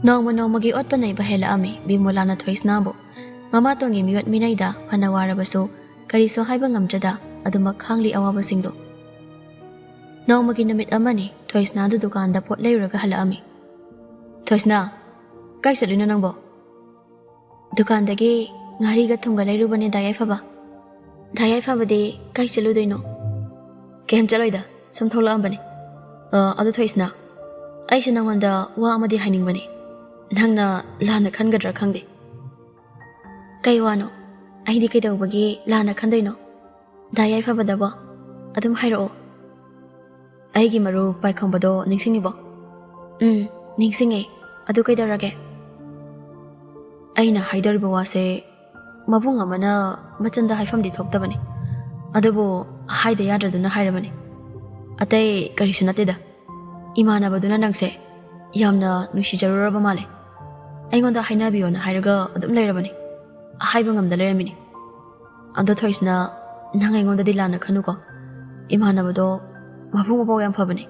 ꯅꯣꯡꯃ ꯅꯣꯡꯃꯒꯤ ꯑꯣꯠꯄ ꯅꯩꯕ ꯍꯦꯜꯂꯛꯑꯝꯃꯤ ꯕꯤꯃꯣꯂꯥꯅ ꯊꯣꯏꯁꯅꯥꯕꯨ꯫ ꯃꯃꯥꯇꯣꯟꯒꯤ ꯃꯤꯑꯣꯠ ꯃꯤꯅꯩꯗ ꯐꯅ ꯋꯥꯔꯕꯁꯨ ꯀꯔꯤꯁꯨ ꯍꯥꯏꯕ ꯉꯝꯗ꯭ꯔꯗ ꯑꯗꯨꯃꯛ ꯈꯥꯡꯂꯤ ꯑꯋꯥꯕꯁꯤꯡꯗꯨ꯫ ꯅꯣꯡꯃꯒꯤ ꯅꯨꯃꯤꯠ ꯑꯃꯅꯤ ꯊꯣꯏꯁꯅꯥꯗꯨ ꯗꯨꯀꯥꯟꯗ ꯄꯣꯠ ꯂꯩꯔꯨꯔꯒ ꯍꯜꯂꯛꯑꯝꯃꯤ꯫ "ꯊꯣꯏꯁꯅꯥ, ꯀꯥꯏ ꯆꯠꯂꯨꯏꯅꯣ ꯅꯪꯕꯣ?" "ꯗꯨꯀꯥꯟꯗꯒꯤ ꯉꯥꯔꯤꯒ ꯊꯨꯝꯒ ꯂꯩꯔꯨꯕꯅꯦ ꯗꯥ ꯌꯥꯏꯐꯕ꯫" "ꯗꯥ ꯌꯥꯏꯐꯕꯗꯤ ꯀꯥꯏ ꯆꯠꯂꯨꯗꯣꯏꯅꯣ?" "ꯀꯩꯝ ꯆꯠꯂꯣꯏꯗ, ꯁꯨꯝ ꯊꯣꯛꯂꯛꯑꯝꯕꯅꯤ꯫ ꯑ, ꯑꯗꯨ ꯊꯣꯏꯁꯅꯥ, ꯑꯩꯁꯦ ꯅꯪꯉꯣꯟꯗ ꯋꯥ ꯑꯃꯗꯤ ꯍꯥꯏꯅꯤꯡꯕꯅꯤ꯫ ꯅꯪꯅ ꯂꯥꯟꯅ ꯈꯟꯒꯗ꯭ꯔꯥ ꯈꯪꯗꯦ꯫" "ꯀꯩ ꯋꯥꯅꯣ? ꯑꯩꯗꯤ ꯀꯩꯗꯧꯕꯒꯤ ꯂꯥꯟꯅ ꯈꯟꯗꯣꯏꯅꯣ?" ꯗꯥ ꯌꯥꯏꯐꯕꯗꯕꯣ? ꯑꯗꯨꯝ ꯍꯥꯏꯔꯛꯑꯣ꯫ ꯑꯩꯒꯤ ꯃꯔꯨꯞ ꯄꯥꯏꯈꯣꯝꯕꯗꯣ ꯅꯤꯡꯁꯤꯡꯉꯤꯕꯣ? ꯎꯝ, ꯅꯤꯡꯁꯤꯡꯉꯦ꯫ ꯑꯗꯨ ꯀꯩꯗꯧꯔꯒꯦ? ꯑꯩꯅ ꯍꯥꯏꯗꯧꯔꯤꯕ ꯋꯥꯁꯦ ꯃꯕꯨꯡ ꯑꯃꯅ ꯃꯆꯟꯗ ꯍꯥꯏꯐꯝꯗꯤ ꯊꯣꯛꯇꯕꯅꯤ꯫ ꯑꯗꯨꯕꯨ ꯍꯥꯏꯗ ꯌꯥꯗ꯭ꯔꯗꯨꯅ ꯍꯥꯏꯔꯕꯅꯤ꯫ ꯑꯇꯩ ꯀꯔꯤꯁꯨ ꯅꯠꯇꯦꯗ꯫ ꯏꯃꯥꯟꯅꯕꯗꯨꯅ ꯅꯪꯁꯦ ꯌꯥꯝꯅ ꯅꯨꯡꯁꯤꯖꯔꯨꯔꯕ ꯃꯥꯜꯂꯦ꯫ ꯑꯩꯉꯣꯟꯗ ꯍꯥꯏꯅꯕꯤꯌꯣꯅ ꯍꯥꯏꯔꯒ ꯑꯗꯨꯝ ꯂꯩꯔꯕꯅꯤ꯫ ꯍꯥꯏꯕ ꯉꯝꯗ ꯂꯩꯔꯝꯃꯤꯅꯤ꯫ ꯑꯗꯣ ꯊꯣꯏꯁꯅ, ꯅꯪ ꯑꯩꯉꯣꯟꯗꯗꯤ ꯂꯥꯟꯅ ꯈꯟꯅꯨꯀꯣ꯫ ꯏꯃꯥꯟꯅꯕꯗꯣ ꯃꯕꯨꯡ ꯃꯄꯥꯎ ꯌꯥꯝ ꯐꯕꯅꯦ꯫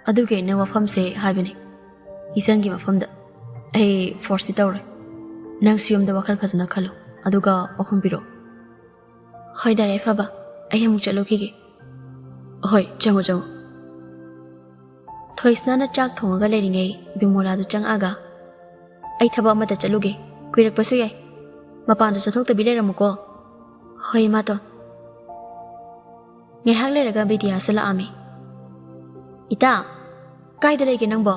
ꯑꯗꯨꯒꯤ ꯑꯩꯅ ꯋꯥꯐꯝꯁꯦ ꯍꯥꯏꯕꯅꯤ꯫ ꯏꯆꯟꯒꯤ ꯃꯐꯝꯗ꯫ ꯑꯩ ꯐꯣꯔꯁꯇꯤ ꯇꯧꯔꯣꯏ꯫ ꯅꯪꯁꯨ ꯌꯨꯝꯗ ꯋꯥꯈꯜ ꯐꯖꯅ ꯈꯜꯂꯨ꯫ ꯑꯗꯨꯒ ꯄꯥꯎꯈꯨꯝ ꯄꯤꯔꯛꯑꯣ꯫ ꯍꯣꯏ ꯗꯥ ꯌꯥꯏꯐꯕ, ꯑꯩ ꯑꯃꯨꯛ ꯆꯠꯂꯨꯈꯤꯒꯦ꯫ ꯍꯣꯏ, ꯆꯪꯉꯣ, ꯆꯪꯉꯣ꯫ ꯊꯣꯏꯁꯅꯥꯅ ꯆꯥꯛ ꯊꯣꯡꯉꯒ ꯂꯩꯔꯤꯉꯩ ꯕꯤꯃꯣꯂꯥꯗꯨ ꯆꯪꯉꯛꯑꯒ, "ꯑꯩ ꯊꯕꯛ ꯑꯃꯗ ꯆꯠꯂꯨꯒꯦ, ꯀꯨꯏꯔꯛꯄꯁꯨ ꯌꯥꯏ꯫ ꯃꯄꯥꯟꯗ ꯆꯠꯊꯣꯛꯇꯕꯤ ꯂꯩꯔꯝꯃꯨꯀꯣ꯫" "ꯍꯣꯏ, ꯏꯃꯥꯇꯣꯟ꯫" ꯉꯥꯏꯍꯥꯛ ꯂꯩꯔꯒ ꯕꯤꯗ꯭ꯌꯥꯁꯨ ꯂꯥꯛꯑꯝꯃꯤ꯫ "ꯏꯇꯥ, ꯀꯥꯏꯗ ꯂꯩꯒꯦ ꯅꯪꯕꯣ?"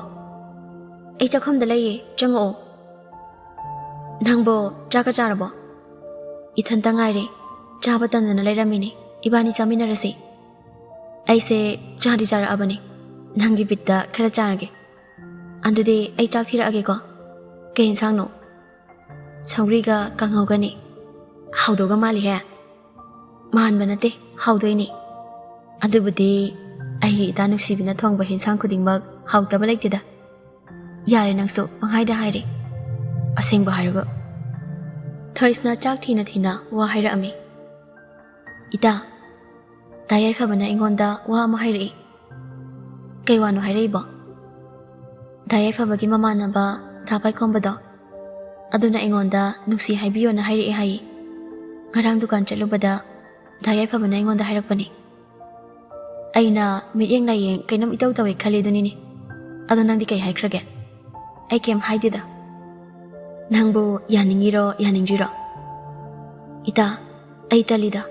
"ꯑꯩ ꯆꯥꯛꯈꯨꯝꯗ ꯂꯩꯌꯦ, ꯆꯪꯉꯛꯑꯣ꯫" "ꯅꯪꯕꯣ ꯆꯥꯛꯀ ꯆꯥꯔꯕꯣ?" "ꯏꯊꯟꯇ ꯉꯥꯏꯔꯦ, ꯆꯥꯕ ꯇꯟꯗꯅ ꯂꯩꯔꯝꯃꯤꯅꯦ, ꯏꯕꯥꯅꯤ ꯆꯥꯃꯤꯟꯅꯔꯁꯤ꯫" "ꯑꯩꯁꯦ ꯆꯥꯗꯤ ꯆꯥꯔꯛꯑꯕꯅꯤ, ꯅꯪꯒꯤ ꯕꯤꯠꯇ ꯈꯔ ꯆꯥꯔꯒꯦ꯫ ꯑꯗꯨꯗꯤ ꯑꯩ ꯆꯥꯛ ꯊꯤꯔꯛꯑꯒꯦꯀꯣ꯫ ꯀꯩ ꯏꯟꯁꯥꯡꯅꯣ?" "ꯁꯧꯒ꯭ꯔꯤꯒ ꯀꯥꯡꯍꯧꯒꯅꯤ꯫" "ꯍꯥꯎꯗꯧꯒ ꯃꯥꯜꯂꯤꯍꯦ꯫" "ꯃꯥꯟꯕ ꯅꯠꯇꯦ, ꯍꯥꯎꯗꯣꯏꯅꯤ꯫ ꯑꯗꯨꯕꯨꯗꯤ ꯑꯩꯒꯤ ꯏꯇꯥ ꯅꯨꯡꯁꯤꯕꯤꯅ ꯊꯣꯡꯕ ꯍꯤꯟꯁꯥꯡ ꯈꯨꯗꯤꯡꯃꯛ ꯍꯥꯎꯇꯕ ꯂꯩꯇꯦꯗ꯫" "ꯌꯥꯔꯦ, ꯅꯪꯁꯨ ꯄꯪꯍꯥꯏꯗ ꯍꯥꯏꯔꯦ꯫ ꯑꯁꯦꯡꯕ ꯍꯥꯏꯔꯒ꯫" ꯊꯣꯏꯁꯅ ꯆꯥꯛ ꯊꯤꯅ ꯊꯤꯅ ꯋꯥ ꯍꯥꯏꯔꯛꯑꯝꯃꯤ꯫ "ꯏꯇꯥ, ꯗꯥ ꯌꯥꯏꯐꯕꯅ ꯑꯩꯉꯣꯟꯗ ꯋꯥ ꯑꯃ ꯍꯥꯏꯔꯛꯏ꯫" "ꯀꯩ ꯋꯥꯅꯣ ꯍꯥꯏꯔꯛꯏꯕꯣ?" "ꯗꯥ ꯌꯥꯏꯐꯕꯒꯤ ꯃꯃꯥꯟꯅꯕ ꯗꯥ ꯄꯥꯏꯈꯣꯝꯕꯗꯣ, ꯑꯗꯨꯅ ꯑꯩꯉꯣꯟꯗ ꯅꯨꯡꯁꯤ ꯍꯥꯏꯕꯤꯌꯣꯅ ꯍꯥꯏꯔꯛꯑꯦ ꯍꯥꯏꯌꯦ꯫ ꯉꯔꯥꯡ ꯗꯨꯀꯥꯟ ꯆꯠꯂꯨꯕꯗ ꯗꯥ ꯌꯥꯏꯐꯕꯅ ꯑꯩꯉꯣꯟꯗ ꯍꯥꯏꯔꯛꯄꯅꯤ꯫ ꯑꯩꯅ ꯃꯤꯠꯌꯦꯡ ꯅꯥꯌꯦꯡ ꯀꯩꯅꯣꯝ ꯏꯇꯧ ꯇꯧꯋꯦ ꯈꯜꯂꯤꯗꯨꯅꯤꯅꯦ꯫ ꯑꯗꯣ ꯅꯪꯗꯤ ꯀꯩ ꯍꯥꯏꯈ꯭ꯔꯒꯦ?" "ꯑꯩ ꯀꯩꯝ ꯍꯥꯏꯗꯦꯗ꯫ ꯅꯪꯕꯨ ꯌꯥꯅꯤꯡꯉꯤꯔꯣ ꯌꯥꯅꯤꯡꯗ꯭ꯔꯤꯔꯣ?" "ꯏꯇꯥ, ꯑꯩ ꯇꯜꯂꯤꯗ꯫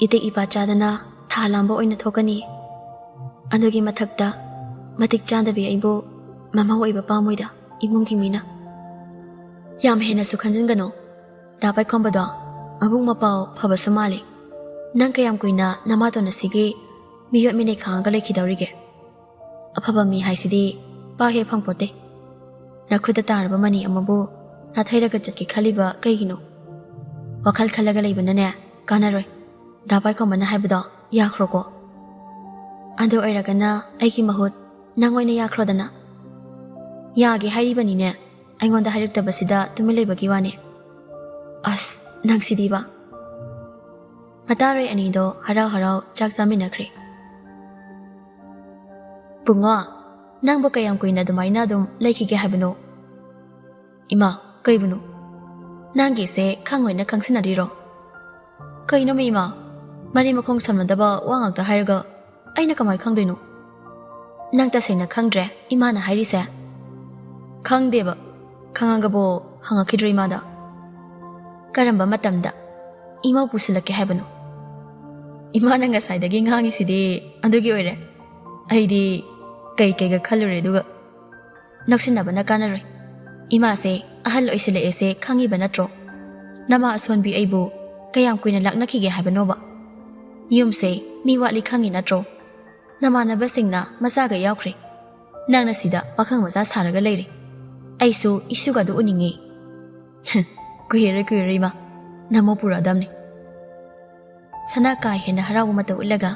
ꯏꯇꯤꯛ ꯏꯄꯥ ꯆꯥꯗꯅ ꯊꯥ ꯂꯥꯝꯕ ꯑꯣꯏꯅ ꯊꯣꯛꯀꯅꯤ꯫ ꯑꯗꯨꯒꯤ ꯃꯊꯛꯇ ꯃꯇꯤꯛ ꯆꯥꯗꯕꯤ ꯑꯩꯕꯨ ꯃꯃꯧ ꯑꯣꯏꯕ ꯄꯥꯝꯃꯣꯏꯗ ꯏꯃꯨꯡꯒꯤ ꯃꯤꯅ꯫" "ꯌꯥꯝ ꯍꯦꯟꯅꯁꯨ ꯈꯟꯖꯤꯟꯒꯅꯨ꯫ ꯗꯥ ꯄꯥꯏꯈꯣꯝꯕꯗꯣ ꯃꯕꯨꯡ ꯃꯄꯥꯎ ꯐꯕꯁꯨ ꯃꯥꯜꯂꯤ꯫ ꯅꯪ ꯀꯌꯥꯝ ꯀꯨꯏꯅ ꯅꯃꯥꯇꯣꯟ ꯑꯁꯤꯒꯤ ꯃꯤꯑꯣꯠ ꯃꯤꯅꯩ ꯈꯥꯡꯉꯒ ꯂꯩꯈꯤꯗꯧꯔꯤꯒꯦ? ꯑꯐꯕ ꯃꯤ ꯍꯥꯏꯁꯤꯗꯤ ꯄꯥꯛ ꯍꯦꯛ ꯐꯪꯄꯣꯠꯇꯦ꯫ ꯅꯈꯨꯠꯇ ꯇꯥꯔꯕ ꯃꯅꯤ ꯑꯃꯕꯨ ꯅꯥꯊꯩꯔꯒ ꯆꯠꯀꯦ ꯈꯜꯂꯤꯕ ꯀꯩꯒꯤꯅꯣ? ꯋꯥꯈꯜ ꯈꯜꯂꯒ ꯂꯩꯕꯅꯅꯦ ꯀꯥꯟꯅꯔꯣꯏ꯫ ꯗꯥ ꯄꯥꯏꯈꯣꯝꯕꯅ ꯍꯥꯏꯕꯗꯣ ꯌꯥꯈ꯭ꯔꯣꯀꯣ꯫ ꯑꯗꯨ ꯑꯣꯏꯔꯒꯅ ꯑꯩꯒꯤ ꯃꯍꯨꯠ ꯅꯪ ꯑꯣꯏꯅ ꯌꯥꯈ꯭ꯔꯣꯗꯅ꯫ ꯌꯥꯒꯦ ꯍꯥꯏꯔꯤꯕꯅꯤꯅꯦ, ꯑꯩꯉꯣꯟꯗ ꯍꯥꯏꯔꯛꯇꯕꯁꯤꯗ ꯇꯨꯃꯤꯟ ꯂꯩꯕꯒꯤ ꯋꯥꯅꯦ꯫ ꯑꯁ, ꯅꯪꯁꯤꯗꯤꯕ꯫ ꯃꯇꯥꯔꯣꯏ ꯑꯅꯤꯗꯣ ꯍꯔꯥꯎ ꯍꯔꯥꯎ ꯆꯥꯛ ꯆꯥꯃꯤꯟꯅꯈ꯭ꯔꯦ꯫ ꯕꯨꯡꯉꯣ, ꯅꯪꯕꯨ ꯀꯌꯥꯝ ꯀꯨꯏꯅ ꯑꯗꯨꯃꯥꯏꯅ ꯑꯗꯨꯝ ꯂꯩꯈꯤꯒꯦ ꯍꯥꯏꯕꯅꯣ? ꯏꯃꯥ, ꯀꯩꯕꯨꯅꯣ? ꯅꯪꯒꯤꯁꯦ ꯈꯪꯉꯣꯏꯅ ꯈꯪꯁꯤꯟꯅꯔꯤꯔꯣ? ꯀꯩꯅꯣꯃꯤ ꯏꯃꯥ, ꯃꯔꯤ ꯃꯈꯣꯡ ꯁꯝꯅꯗꯕ ꯋꯥ ꯉꯥꯛꯇ ꯍꯥꯏꯔꯒ ꯑꯩꯅ ꯀꯃꯥꯏ ꯈꯪꯗꯣꯏꯅꯣ? ꯅꯪ ꯇꯁꯦꯡꯅ ꯈꯪꯗ꯭ꯔꯦ ꯏꯃꯥꯅ ꯍꯥꯏꯔꯤꯁꯦ? ꯈꯪꯗꯦꯕ꯫ ꯈꯪꯉꯒꯕꯨ ꯍꯪꯉꯛꯈꯤꯗ꯭ꯔꯣ ꯏꯃꯥꯗ? ꯀꯔꯝꯕ ꯃꯇꯝꯗ ꯏꯃꯧ ꯄꯨꯁꯤꯜꯂꯛꯀꯦ ꯍꯥꯏꯕꯅꯣ? ꯏꯃꯥꯅ ꯉꯁꯥꯏꯗꯒꯤ ꯉꯥꯡꯉꯤꯁꯤꯗꯤ ꯑꯗꯨꯒꯤ ꯑꯣꯏꯔꯦ꯫ ꯑꯩꯗꯤ ꯀꯩ ꯀꯩꯒ ꯈꯜꯂꯨꯔꯦ ꯑꯗꯨꯒ꯫ ꯅꯛꯁꯤꯟꯅꯕꯅ ꯀꯥꯟꯅꯔꯣꯏ꯫ ꯏꯃꯥꯁꯦ ꯑꯍꯜ ꯑꯣꯏꯁꯤꯜꯂꯛꯑꯦꯁꯦ ꯈꯪꯉꯤꯕ ꯅꯠꯇ꯭ꯔꯣ? ꯅꯃꯥ ꯑꯁꯣꯟꯕꯤ ꯑꯩꯕꯨ ꯀꯌꯥꯝ ꯀꯨꯏꯅ ꯂꯥꯛꯅꯈꯤꯒꯦ ꯍꯥꯏꯕꯅꯣꯕ? ꯌꯨꯝꯁꯦ ꯃꯤ ꯋꯥꯠꯂꯤ ꯈꯪꯉꯤ ꯅꯠꯇ꯭ꯔꯣ? ꯅꯃꯥꯟꯅꯕꯁꯤꯡꯅ ꯃꯆꯥꯒ ꯌꯥꯎꯈ꯭ꯔꯦ꯫ ꯅꯪꯅ ꯁꯤꯗ ꯄꯥꯈꯪ ꯃꯆꯥ ꯁꯥꯔꯒ ꯂꯩꯔꯦ꯫ ꯑꯩꯁꯨ ꯏꯁꯨꯒꯗꯨ ꯎꯅꯤꯡꯉꯦ꯫ ꯀꯨꯏꯔꯔꯣꯏ, ꯀꯨꯏꯔꯔꯣꯏ ꯏꯃꯥ, ꯅꯃꯧ ꯄꯨꯔꯛꯑꯗꯝꯅꯤ꯫ ꯁꯅꯥ ꯀꯥ ꯍꯦꯟꯅ ꯍꯔꯥꯎꯕ ꯃꯇꯧ ꯎꯠꯂꯒ,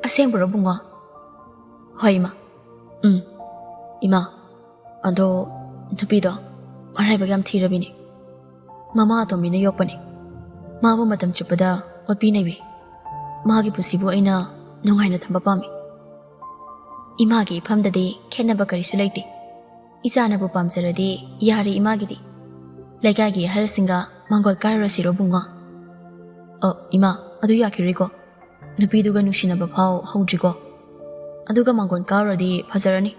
"ꯑꯁꯦꯡꯕꯔꯣ ꯕꯨꯡꯉꯣ?" "ꯍꯣꯏ ꯏꯃꯥ꯫ ꯎꯝ, ꯏꯃꯥ, ꯑꯗꯣ ꯅꯨꯄꯤꯗꯣ ꯃꯔꯥꯏꯕꯛ ꯌꯥꯝ ꯊꯤꯔꯕꯤꯅꯦ꯫ ꯃꯃꯥ ꯑꯇꯣꯝꯕꯤꯅ ꯌꯣꯛꯄꯅꯦ꯫ ꯃꯥꯕꯨ ꯃꯇꯝ ꯆꯨꯞꯄꯗ ꯑꯣꯠꯄꯤ ꯅꯩꯕꯤ꯫ ꯃꯥꯒꯤ ꯄꯨꯟꯁꯤꯕꯨ ꯑꯩꯅ ꯅꯨꯡꯉꯥꯏꯅ ꯊꯝꯕ ꯄꯥꯝꯃꯤ꯫ ꯏꯃꯥꯒꯤ ꯏꯐꯝꯗꯗꯤ ꯈꯦꯠꯅꯕ ꯀꯔꯤꯁꯨ ꯂꯩꯇꯦ꯫ ꯏꯆꯥꯅꯕꯨ ꯄꯥꯝꯖꯔꯗꯤ ꯌꯥꯔꯦ ꯏꯃꯥꯒꯤꯗꯤ꯫ ꯂꯩꯀꯥꯏꯒꯤ ꯑꯍꯜꯁꯤꯡꯒ ꯃꯥꯡꯒꯣꯜ ꯀꯥꯔꯨꯔꯁꯤꯔꯣ ꯕꯨꯡꯉꯣ?" "ꯑ, ꯏꯃꯥ, ꯑꯗꯨ ꯌꯥꯈꯤꯔꯣꯏꯀꯣ꯫ ꯅꯨꯄꯤꯗꯨꯒ ꯅꯨꯡꯁꯤꯅꯕ ꯐꯥꯎ ꯍꯧꯗ꯭ꯔꯤꯀꯣ꯫ ꯑꯗꯨꯒ ꯃꯥꯡꯒꯣꯜ ꯀꯥꯔꯨꯔꯗꯤ ꯐꯖꯔꯅꯤ꯫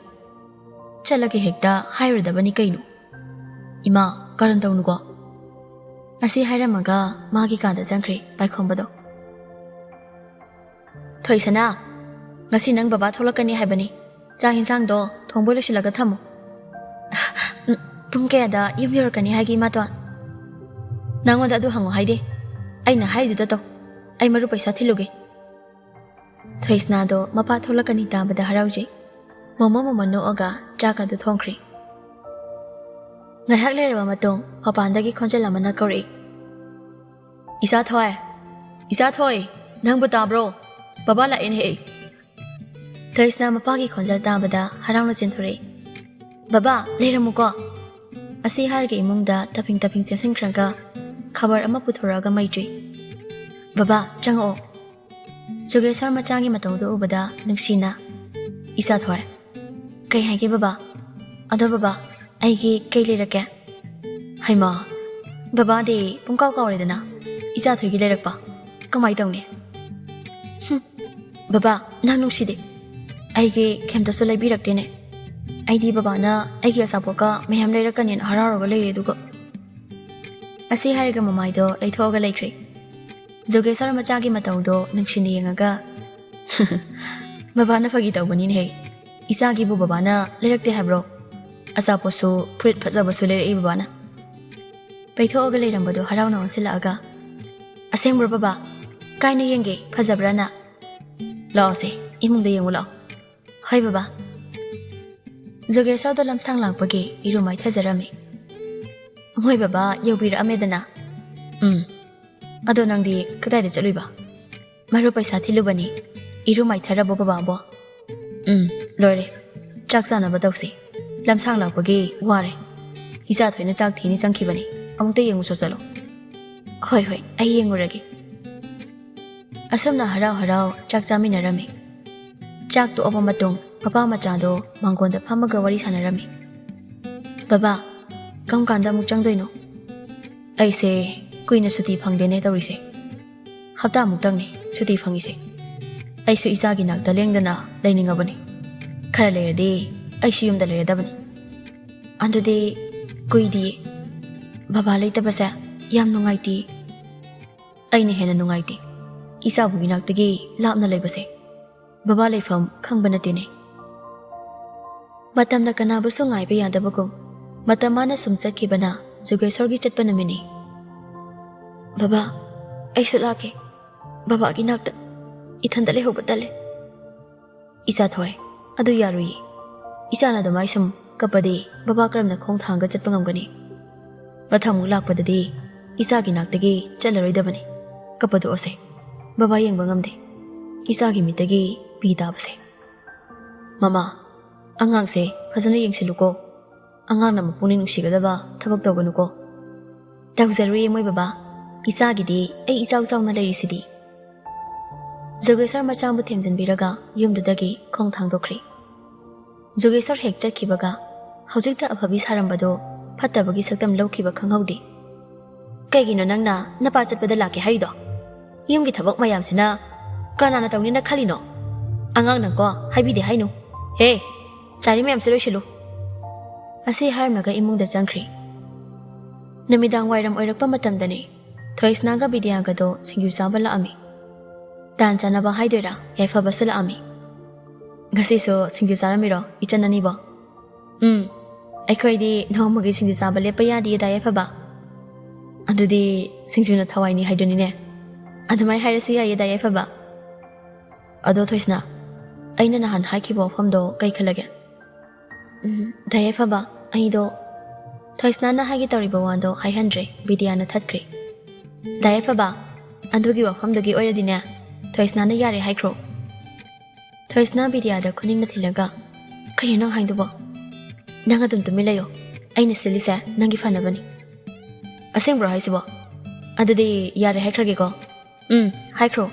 ꯆꯠꯂꯒꯦ ꯍꯦꯛꯇ ꯍꯥꯏꯔꯨꯔꯗꯕꯅꯤ ꯀꯩꯅꯣ꯫ ꯏꯃꯥ, ꯀꯔꯟ ꯇꯧꯅꯨꯀꯣ꯫" ꯑꯁꯤ ꯍꯥꯏꯔꯝꯃꯒ ꯃꯥꯒꯤ ꯀꯥꯗ ꯆꯪꯈ꯭ꯔꯦ ꯄꯥꯏꯈꯣꯝꯕꯗꯣ꯫ "ꯊꯣꯏꯁꯅꯥ, ꯉꯁꯤ ꯅꯪ ꯕꯕꯥ ꯊꯣꯛꯂꯛꯀꯅꯤ ꯍꯥꯏꯕꯅꯤ꯫ ꯆꯥꯛ ꯌꯦꯟꯁꯥꯡꯗꯣ ꯊꯣꯡꯕ ꯂꯣꯏꯁꯤꯜꯂꯒ ꯊꯝꯃꯨ꯫" "ꯎꯝ, ꯄꯨꯡ ꯀꯌꯥꯗ ꯌꯨꯝ ꯌꯧꯔꯛꯀꯅꯤ ꯍꯥꯏꯒꯦ, ꯏꯃꯥꯇꯣꯟ?" "ꯅꯪꯉꯣꯟꯗ ꯑꯗꯨ ꯍꯪꯉꯣ ꯍꯥꯏꯗꯦ꯫ ꯑꯩꯅ ꯍꯥꯏꯔꯤꯗꯨꯗ ꯇꯧ꯫ ꯑꯩ ꯃꯔꯨꯞ ꯄꯩꯁꯥ ꯊꯤꯜꯂꯨꯒꯦ꯫ ꯊꯣꯏꯁꯅꯥꯗꯣ ꯃꯄꯥ ꯊꯣꯛꯂꯛꯀꯅꯤ ꯇꯥꯕꯗ ꯍꯔꯥꯎꯖꯩ꯫ ꯃꯣꯃꯣꯟ ꯃꯣꯃꯣꯟ ꯅꯣꯛꯑꯒ ꯆꯥꯛ ꯑꯗꯨ ꯊꯣꯡꯈ꯭ꯔꯤ꯫ ꯉꯥꯏꯍꯥꯛ ꯂꯩꯔꯕ ꯃꯇꯨꯡ ꯃꯄꯥꯟꯗꯒꯤ ꯈꯣꯟꯖꯦꯜ ꯑꯃꯅ ꯀꯧꯔꯛꯏ꯫ "ꯏꯆꯥ ꯊꯣꯏ, ꯏꯆꯥ ꯊꯣꯏ, ꯅꯪꯕꯨ ꯇꯥꯕ꯭ꯔꯣ? ꯕꯕꯥ ꯂꯥꯛꯑꯦꯅꯦꯍꯦ!" ꯊꯣꯏꯁꯅꯥ ꯃꯄꯥꯒꯤ ꯈꯣꯟꯖꯦꯜ ꯇꯥꯕꯗ ꯍꯔꯥꯎꯅ ꯆꯦꯟꯊꯣꯔꯛꯏ꯫ "ꯕꯕꯥ, ꯂꯩꯔꯝꯃꯨꯀꯣ!" ꯑꯁꯤ ꯍꯥꯏꯔꯒ ꯏꯃꯨꯡꯗ ꯇꯞꯐꯤꯡ ꯇꯞꯐꯤꯡ ꯆꯦꯟꯁꯤꯟꯈ꯭ꯔꯒ ꯈꯕꯔ ꯑꯃ ꯄꯨꯊꯣꯔꯛꯑꯒ ꯃꯩ ꯆꯨꯏ꯫ "ꯕꯕꯥ, ꯆꯪꯉꯛꯑꯣ꯫" ꯖꯨꯒꯦꯁ꯭ꯋꯔ ꯃꯆꯥꯒꯤ ꯃꯇꯧꯗꯨ ꯎꯕꯗ ꯅꯨꯡꯁꯤꯅ, "ꯏꯆꯥ ꯊꯣꯏ, ꯀꯩ ꯍꯥꯏꯒꯦ ꯕꯕꯥ? ꯑꯗꯣ ꯕꯕꯥ, ꯑꯩꯒꯤ ꯀꯩ ꯂꯩꯔꯛꯀꯦ?" "ꯍꯩꯃꯥ, ꯕꯕꯥꯗꯤ ꯄꯨꯡꯀꯥꯎ ꯀꯥꯎꯔꯦꯗꯅ, ꯏꯆꯥ ꯊꯣꯏꯒꯤ ꯂꯩꯔꯛꯄ꯫ ꯀꯃꯥꯏ ꯇꯧꯅꯤ?" "ꯍꯨꯝ, ꯕꯕꯥ, ꯅꯪ ꯅꯨꯡꯁꯤꯗꯦ꯫ ꯑꯩꯒꯤ ꯀꯩꯝꯇꯁꯨ ꯂꯩꯕꯤꯔꯛꯇꯦꯅꯦ꯫ ꯑꯩꯗꯤ ꯕꯕꯥꯅ ꯑꯩꯒꯤ ꯑꯆꯥꯄꯣꯠꯀ ꯃꯌꯥꯝ ꯂꯩꯔꯛꯀꯅꯦꯅ ꯍꯔꯥꯎꯔꯒ ꯂꯩꯔꯦ ꯑꯗꯨꯒ꯫" ꯑꯁꯤ ꯍꯥꯏꯔꯒ ꯃꯃꯥꯏꯗꯣ ꯂꯩꯊꯣꯛꯑꯒ ꯂꯩꯈ꯭ꯔꯦ꯫ ꯖꯨꯒꯦꯁ꯭ꯋꯔ ꯃꯆꯥꯒꯤ ꯃꯇꯧꯗꯣ ꯅꯨꯡꯁꯤꯅ ꯌꯦꯡꯉꯒ, "ꯕꯕꯥꯅ ꯐꯥꯒꯤ ꯇꯧꯕꯅꯤꯅꯦꯍꯦ꯫ ꯏꯆꯥꯒꯤꯕꯨ ꯕꯕꯥꯅ ꯂꯩꯔꯛꯇꯦ ꯍꯥꯏꯕ꯭ꯔꯣ? ꯑꯆꯥꯄꯣꯠꯁꯨ ꯐꯨꯔꯤꯠ ꯐꯖꯕꯁꯨ ꯂꯩꯔꯛꯏ ꯕꯕꯥꯅ꯫" ꯄꯩꯊꯣꯛꯑꯒ ꯂꯩꯔꯝꯕꯗꯣ ꯍꯔꯥꯎꯅ ꯑꯣꯟꯁꯤꯜꯂꯛꯑꯒ, "ꯑꯁꯦꯡꯕ꯭ꯔꯣ ꯕꯕꯥ? ꯀꯥꯏꯅ ꯌꯦꯡꯒꯦ, ꯐꯖꯕ꯭ꯔꯥꯅ?" "ꯂꯥꯛꯑꯣꯁꯦ, ꯏꯃꯨꯡꯗ ꯌꯦꯡꯉꯨ ꯂꯥꯛꯑꯣ꯫" "ꯍꯣꯏ ꯕꯕꯥ꯫" ꯖꯨꯒꯦꯁ꯭ꯋꯔꯗꯣ ꯂꯝꯁꯥꯡ ꯂꯥꯛꯄꯒꯤ ꯏꯔꯨ ꯃꯥꯏꯊꯖꯔꯝꯃꯤ꯫ "ꯃꯣꯏ ꯕꯕꯥ ꯌꯧꯕꯤꯔꯛꯑꯝꯃꯦꯗꯅ?" "ꯎꯝ꯫ ꯑꯗꯣ ꯅꯪꯗꯤ ꯀꯗꯥꯏꯗ ꯆꯠꯂꯨꯏꯕ?" "ꯃꯔꯨꯞ ꯄꯩꯁꯥ ꯊꯤꯜꯂꯨꯕꯅꯤ꯫ ꯏꯔꯨ ꯃꯥꯏꯊꯔꯕꯣ ꯕꯕꯥꯕꯣ?" "ꯎꯝ, ꯂꯣꯏꯔꯦ꯫ ꯆꯥꯛ ꯆꯥꯅꯕ ꯇꯧꯁꯤ꯫ ꯂꯝꯁꯥꯡ ꯂꯥꯛꯄꯒꯤ ꯋꯥꯔꯦ꯫ ꯏꯆꯥ ꯊꯣꯏꯅ ꯆꯥꯛ ꯊꯤꯅꯤ ꯆꯪꯈꯤꯕꯅꯤ꯫ ꯑꯃꯨꯛꯇ ꯌꯦꯡꯉꯨꯆꯣ ꯆꯠꯂꯣ꯫" "ꯍꯣꯏ, ꯍꯣꯏ, ꯑꯩ ꯌꯦꯡꯉꯨꯔꯒꯦ꯫" ꯑꯁꯨꯝꯅ ꯍꯔꯥꯎ ꯍꯔꯥꯎ ꯆꯥꯛ ꯆꯥꯃꯤꯟꯅꯔꯝꯃꯤ꯫ ꯆꯥꯛ ꯇꯣꯛꯑꯕ ꯃꯇꯨꯡ ꯃꯄꯥ ꯃꯆꯥꯗꯣ ꯃꯥꯡꯒꯣꯟꯗ ꯐꯝꯃꯒ ꯋꯥꯔꯤ ꯁꯥꯟꯅꯔꯝꯃꯤ꯫ "ꯕꯕꯥ, ꯀꯔꯝ ꯀꯥꯟꯗ ꯑꯃꯨꯛ ꯆꯪꯗꯣꯏꯅꯣ?" "ꯑꯩꯁꯦ ꯀꯨꯏꯅ ꯁꯨꯇꯤ ꯐꯪꯗꯦꯅꯦ ꯇꯧꯔꯤꯁꯦ꯫ ꯍꯞꯇꯥꯃꯨꯛꯇꯪꯅꯤ ꯁꯨꯇꯤ ꯐꯪꯉꯤꯁꯦ꯫ ꯑꯩꯁꯨ ꯏꯆꯥꯒꯤ ꯅꯥꯛꯇ ꯂꯦꯡꯗꯅ ꯂꯩꯅꯤꯡꯉꯕꯅꯤ꯫ ꯈꯔ ꯂꯩꯔꯗꯤ ꯑꯩꯁꯨ ꯌꯨꯝꯗ ꯂꯩꯔꯗꯕꯅꯤ꯫" "ꯑꯗꯨꯗꯤ ꯀꯨꯏꯗꯤꯌꯦ꯫ ꯕꯕꯥ ꯂꯩꯇꯕꯁꯦ ꯌꯥꯝ ꯅꯨꯡꯉꯥꯏꯇꯦ꯫" "ꯑꯩꯅ ꯍꯦꯟꯅ ꯅꯨꯡꯉꯥꯏꯇꯦ, ꯏꯆꯥꯕꯨ ꯏꯅꯥꯛꯇꯒꯤ ꯂꯥꯞꯅ ꯂꯩꯕꯁꯦ꯫ ꯕꯕꯥ ꯂꯩꯐꯝ ꯈꯪꯕ ꯅꯠꯇꯦꯅꯦ꯫" ꯃꯇꯝꯅ ꯀꯅꯥꯕꯨꯁꯨ ꯉꯥꯏꯕ ꯌꯥꯗꯕꯒꯨꯝ ꯃꯇꯝ ꯃꯥꯅ ꯁꯨꯝ ꯆꯠꯈꯤꯕꯅ ꯖꯨꯒꯦꯁ꯭ꯋꯔꯒꯤ ꯆꯠꯄ ꯅꯨꯃꯤꯠꯅꯤ꯫ "ꯕꯕꯥ, ꯑꯩꯁꯨ ꯂꯥꯛꯀꯦ꯫" ꯕꯕꯥꯒꯤ ꯅꯥꯛꯇ ꯏꯊꯟꯗ ꯂꯩꯍꯧꯕ ꯇꯜꯂꯦ꯫ "ꯏꯆꯥ ꯊꯣꯏ, ꯑꯗꯨ ꯌꯥꯔꯨꯏ꯫ ꯏꯆꯥꯅ ꯑꯗꯨꯃꯥꯏ ꯁꯨꯝ ꯀꯞꯄꯗꯤ ꯕꯕꯥ ꯀꯔꯝꯅ ꯈꯣꯡ ꯊꯥꯡꯒ ꯆꯠꯄ ꯉꯝꯒꯅꯤ? ꯃꯊꯪꯃꯨꯛ ꯂꯥꯛꯄꯗꯗꯤ ꯏꯆꯥꯒꯤ ꯅꯥꯛꯇꯒꯤ ꯆꯠꯂꯔꯣꯏꯗꯕꯅꯤ꯫ ꯀꯞꯄꯗꯣꯛꯑꯁꯦ꯫ ꯕꯕꯥ ꯌꯦꯡꯕ ꯉꯝꯗꯦ꯫ ꯏꯆꯥꯒꯤ ꯃꯤꯠꯇꯒꯤ ꯄꯤ ꯇꯥꯕꯁꯦ꯫ ꯃꯃꯥ, ꯑꯉꯥꯡꯁꯦ ꯐꯖꯅ ꯌꯦꯡꯁꯤꯜꯂꯨꯀꯣ꯫ ꯑꯉꯥꯡꯅ ꯃꯄꯨꯛꯅꯤꯡ ꯅꯨꯡꯁꯤꯒꯗꯕ ꯊꯕꯛ ꯇꯧꯒꯅꯨꯀꯣ꯫" "ꯇꯧꯖꯔꯨꯏ ꯏꯃꯣꯏ ꯕꯕꯥ꯫ ꯏꯆꯥꯒꯤꯗꯤ ꯑꯩ ꯏꯆꯥꯎ ꯆꯥꯎꯅ ꯂꯩꯔꯤꯁꯤꯗꯤ꯫" ꯖꯣꯒꯦꯁꯔ ꯃꯆꯥꯕꯨ ꯊꯦꯝꯖꯤꯟꯕꯤꯔꯒ ꯌꯨꯝꯗꯨꯗꯒꯤ ꯈꯣꯡ ꯊꯥꯡꯗꯣꯛꯈ꯭ꯔꯤ꯫ ꯖꯣꯒꯦꯁꯔ ꯍꯦꯛ ꯆꯠꯈꯤꯕꯒ ꯍꯧꯖꯤꯛꯇ ꯑꯐꯕꯤ ꯁꯥꯔꯝꯕꯗꯣ ꯐꯠꯇꯕꯒꯤ ꯁꯛꯇꯝ ꯂꯧꯈꯤꯕ ꯈꯪꯍꯧꯗꯦ꯫ "ꯀꯩꯒꯤꯅꯣ ꯅꯪꯅ ꯅꯄꯥ ꯆꯠꯄꯗ ꯂꯥꯛꯀꯦ ꯍꯥꯏꯔꯤꯗꯣ? ꯌꯨꯝꯒꯤ ꯊꯕꯛ ꯃꯌꯥꯝꯁꯤꯅ ꯀꯅꯥꯅ ꯇꯧꯅꯤꯅ ꯈꯜꯂꯤꯅꯣ? ꯑꯉꯥꯡ ꯅꯪꯀꯣ ꯍꯥꯏꯕꯤꯗꯦ ꯍꯥꯏꯅꯨ꯫ ꯍꯦ, ꯆꯥꯔꯤ ꯃꯌꯥꯝꯁꯦ ꯂꯣꯏꯁꯤꯜꯂꯨ꯫" ꯑꯁꯤ ꯍꯥꯏꯔꯝꯂꯒ ꯏꯃꯨꯡꯗ ꯆꯪꯈ꯭ꯔꯤ꯫ ꯅꯨꯃꯤꯗꯥꯡ ꯋꯥꯏꯔꯝ ꯑꯣꯏꯔꯛꯄ ꯃꯇꯝꯗꯅꯤ꯫ ꯊꯣꯏꯁꯅꯥꯒ ꯕꯤꯗ꯭ꯌꯥꯒꯗꯣ ꯁꯤꯡꯖꯨ ꯆꯥꯕ ꯂꯥꯛꯑꯝꯃꯤ꯫ ꯇꯥꯟ ꯆꯥꯅꯕ ꯍꯥꯏꯗꯣꯏꯔꯥ, ꯌꯥꯏꯐꯕꯁꯨ ꯂꯥꯛꯑꯝꯃꯤ꯫ "ꯉꯁꯤꯁꯨ ꯁꯤꯡꯖꯨ ꯆꯥꯔꯝꯃꯤꯔꯣ, ꯏꯆꯟ ꯑꯅꯤꯕꯣ?" "ꯎꯝ, ꯑꯩꯈꯣꯏꯗꯤ ꯅꯣꯡꯃꯒꯤ ꯁꯤꯡꯖꯨ ꯆꯥꯕ ꯂꯦꯞꯄ ꯌꯥꯗꯤꯌꯦ, ꯗꯥ ꯌꯥꯏꯐꯕ꯫" "ꯑꯗꯨꯗꯤ ꯁꯤꯡꯖꯨꯅ ꯊꯋꯥꯏꯅꯤ ꯍꯥꯏꯗꯨꯅꯤꯅꯦ꯫" "ꯑꯗꯨꯃꯥꯏ ꯍꯥꯏꯔꯁꯨ ꯌꯥꯏꯌꯦ, ꯗꯥ ꯌꯥꯏꯐꯕ꯫ ꯑꯗꯣ ꯊꯣꯏꯁꯅꯥ, ꯑꯩꯅ ꯅꯍꯥꯟ ꯍꯥꯏꯈꯤꯕ ꯋꯥꯐꯝꯗꯣ ꯀꯩ ꯈꯜꯂꯒꯦ?" "ꯎꯝ, ꯗꯥ ꯌꯥꯏꯐꯕ, ꯑꯩꯗꯣ꯫" ꯊꯣꯏꯁꯅꯥꯅ ꯍꯥꯏꯒꯦ ꯇꯧꯔꯤꯕ ꯋꯥꯗꯣ ꯍꯥꯏꯍꯟꯗ꯭ꯔꯦ, ꯕꯤꯗ꯭ꯌꯥꯅ ꯊꯠꯈ꯭ꯔꯦ꯫ "ꯗꯥ ꯌꯥꯏꯐꯕ, ꯑꯗꯨꯒꯤ ꯋꯥꯐꯝꯗꯨꯒꯤ ꯑꯣꯏꯔꯗꯤꯅꯦ, ꯊꯣꯏꯁꯅꯥꯅ ꯌꯥꯔꯦ ꯍꯥꯏꯈ꯭ꯔꯣ꯫" ꯊꯣꯏꯁꯅꯥ ꯕꯤꯗ꯭ꯌꯥꯗ ꯈꯨꯅꯤꯡꯅ ꯊꯤꯜꯂꯒ, "ꯀꯩꯅꯣ ꯅꯪ ꯍꯥꯏꯗꯨꯕꯣ? ꯅꯪ ꯑꯗꯨꯝ ꯇꯨꯃꯤꯟ ꯂꯩꯌꯣ꯫ ꯑꯩꯅ ꯁꯤꯜꯂꯤꯁꯦ ꯅꯪꯒꯤ ꯐꯅꯕꯅꯤ꯫" "ꯑꯁꯦꯡꯕ꯭ꯔꯣ ꯍꯥꯏꯁꯤꯕꯣ? ꯑꯗꯨꯗꯤ ꯌꯥꯔꯦ ꯍꯥꯏꯈ꯭ꯔꯒꯦꯀꯣ꯫" "ꯎꯝ, ꯍꯥꯏꯈ꯭ꯔꯣ꯫"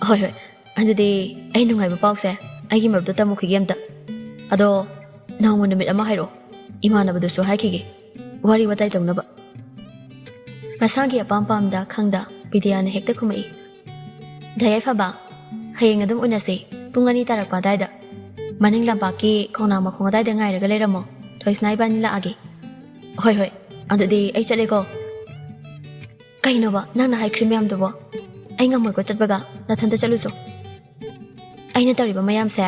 "ꯍꯣꯏ, ꯍꯣꯏ꯫ ꯑꯗꯨꯗꯤ ꯑꯩ ꯅꯨꯡꯉꯥꯏꯕ ꯄꯥꯎꯁꯦ ꯑꯩꯒꯤ ꯃꯔꯨꯞꯇ ꯇꯝꯃꯨꯈꯤꯒꯦ ꯑꯝꯇ꯫ ꯑꯗꯣ ꯅꯣꯡꯃ ꯅꯨꯃꯤꯠ ꯑꯃ ꯍꯥꯏꯔꯛꯑꯣ꯫ ꯏꯃꯥꯟꯅꯕꯗꯨꯁꯨ ꯍꯥꯏꯈꯤꯒꯦ, ꯋꯥꯔꯤ ꯋꯥꯇꯥꯏ ꯇꯧꯅꯕ꯫" ꯃꯁꯥꯒꯤ ꯑꯄꯥꯝ ꯄꯥꯝꯗ ꯈꯪꯗ ꯕꯤꯗ꯭ꯌꯥꯅ ꯍꯦꯛꯇ ꯈꯨꯝꯃꯛꯏ꯫ "ꯗꯥ ꯌꯥꯏꯐꯕ, ꯍꯌꯦꯡ ꯑꯗꯨꯝ ꯎꯅꯁꯦ, ꯄꯨꯡ ꯑꯅꯤ ꯇꯥꯔꯛꯄ ꯑꯗꯥꯏꯗ꯫ ꯃꯅꯤꯡ ꯂꯝꯄꯥꯛꯀꯤ ꯈꯣꯡꯅꯥꯡ ꯃꯈꯣꯡ ꯑꯗꯥꯏꯗ ꯉꯥꯏꯔꯒ ꯂꯩꯔꯝꯃꯣ, ꯊꯣꯏꯁꯅꯥ ꯏꯕꯥꯅꯤ ꯂꯥꯛꯑꯒꯦ꯫" "ꯍꯣꯏ, ꯍꯣꯏ꯫ ꯑꯗꯨꯗꯤ ꯑꯩ ꯆꯠꯂꯦꯀꯣ꯫" "ꯀꯩꯅꯣꯕ ꯅꯪꯅ ꯍꯥꯏꯈ꯭ꯔꯤ ꯃꯌꯥꯝꯗꯨꯕꯣ? ꯑꯩ ꯉꯝꯃꯣꯏꯀꯣ ꯆꯠꯄꯒ, ꯅꯊꯟꯇ ꯆꯠꯂꯨꯆꯣ꯫" "ꯑꯩꯅ ꯇꯧꯔꯤꯕ ꯃꯌꯥꯝꯁꯦ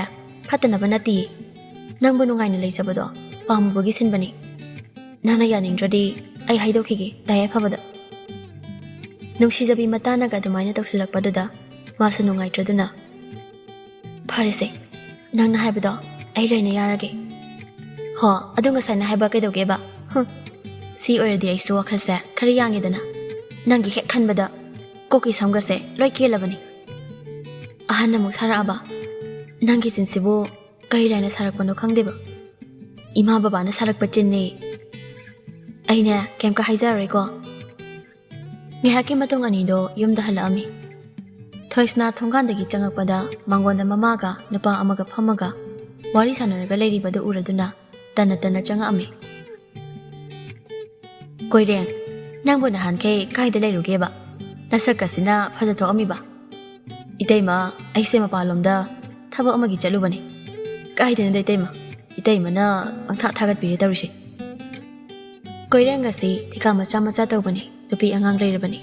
ꯐꯠꯇꯅꯕ ꯅꯠꯇꯤꯌꯦ꯫ ꯅꯪꯕꯨ ꯅꯨꯡꯉꯥꯏꯅ ꯂꯩꯖꯕꯗꯣ ꯄꯥꯝꯃꯨꯕꯒꯤ ꯁꯤꯟꯕꯅꯤ꯫ ꯅꯪꯅ ꯌꯥꯅꯤꯡꯗ꯭ꯔꯗꯤ ꯑꯩ ꯍꯥꯏꯗꯣꯛꯈꯤꯒꯦ ꯗꯥ ꯌꯥꯏꯐꯕꯗ꯫" ꯅꯨꯡꯁꯤꯖꯕꯤ ꯃꯇꯥꯅꯒ ꯑꯗꯨꯃꯥꯏꯅ ꯇꯧꯁꯤꯜꯂꯛꯄꯗꯨꯗ ꯃꯥꯁꯨ ꯅꯨꯡꯉꯥꯏꯇ꯭ꯔꯗꯨꯅ, "ꯐꯔꯦꯁꯦ, ꯅꯪꯅ ꯍꯥꯏꯕꯗꯣ ꯑꯩ ꯂꯣꯏꯅ ꯌꯥꯔꯒꯦ꯫ ꯍꯣ, ꯑꯗꯨ ꯉꯁꯥꯏꯅ ꯍꯥꯏꯕ ꯀꯩꯗꯧꯒꯦꯕ? ꯍꯨꯝ, ꯁꯤ ꯑꯣꯏꯔꯗꯤ ꯑꯩꯁꯨ ꯋꯥꯈꯜꯁꯦ ꯈꯔ ꯌꯥꯡꯉꯦꯗꯅ꯫ ꯅꯪꯒꯤ ꯍꯦꯛ ꯈꯟꯕꯗ ꯀꯣꯛꯀꯤ ꯁꯝꯒꯁꯦ ꯂꯣꯏ ꯀꯦꯜꯂꯕꯅꯤ꯫" ꯑꯍꯟꯅ ꯑꯃꯨꯛ ꯁꯥꯔꯛꯑꯕ, "ꯅꯪꯒꯤ ꯆꯤꯟꯁꯤꯕꯨ ꯀꯔꯤ ꯂꯥꯏꯅ ꯁꯥꯔꯛꯄꯅꯣ ꯈꯪꯗꯦꯕ꯫ ꯏꯃꯥ ꯕꯕꯥꯅ ꯁꯥꯔꯛꯄ ꯆꯤꯟꯅꯦ꯫ ꯑꯩꯅꯦ ꯀꯩꯝꯀ ꯍꯥꯏꯖꯔꯔꯣꯏꯀꯣ꯫" ꯉꯥꯏꯍꯥꯛꯀꯤ ꯃꯇꯨꯡ ꯑꯅꯤꯗꯣ ꯌꯨꯝꯗ ꯍꯜꯂꯛꯑꯝꯃꯤ꯫ ꯊꯣꯏꯁꯅꯥ ꯊꯣꯡꯒꯥꯟꯗꯒꯤ ꯆꯪꯉꯛꯄꯗ ꯃꯉꯣꯟꯗ ꯃꯃꯥꯒ ꯅꯨꯄꯥ ꯑꯃꯒ ꯐꯝꯃꯒ ꯋꯥꯔꯤ ꯁꯥꯟꯅꯔꯒ ꯂꯩꯔꯤꯕꯗꯨ ꯎꯔꯗꯨꯅ ꯇꯟꯅ ꯇꯟꯅ ꯆꯪꯉꯛꯑꯝꯃꯤ꯫ "ꯀꯣꯏꯔꯦꯡ, ꯅꯪꯕꯨ ꯅꯍꯥꯟꯈꯩ ꯀꯥꯏꯗ ꯂꯩꯔꯨꯒꯦꯕ? ꯅꯁꯛꯀꯁꯤꯅ ꯐꯖꯊꯣꯛꯑꯝꯃꯤꯕ?" "ꯏꯇꯩꯃ, ꯑꯩꯁꯦ ꯃꯄꯥꯟꯂꯣꯝꯗ ꯊꯕꯛ ꯑꯃꯒꯤ ꯆꯠꯂꯨꯕꯅꯤ꯫" "ꯀꯥꯏꯗꯅꯣꯗ ꯏꯇꯩꯃ, ꯏꯇꯩꯃꯅ ꯄꯪꯊꯥ ꯊꯥꯒꯠꯄꯤꯔꯦ ꯇꯧꯔꯤꯁꯦ꯫" ꯀꯣꯏꯔꯦꯡ ꯑꯁꯤ ꯊꯤꯀꯥ ꯃꯆꯥ ꯃꯆꯥ ꯇꯧꯕꯅꯤ, ꯅꯨꯄꯤ ꯑꯉꯥꯡ ꯂꯩꯔꯕꯅꯤ꯫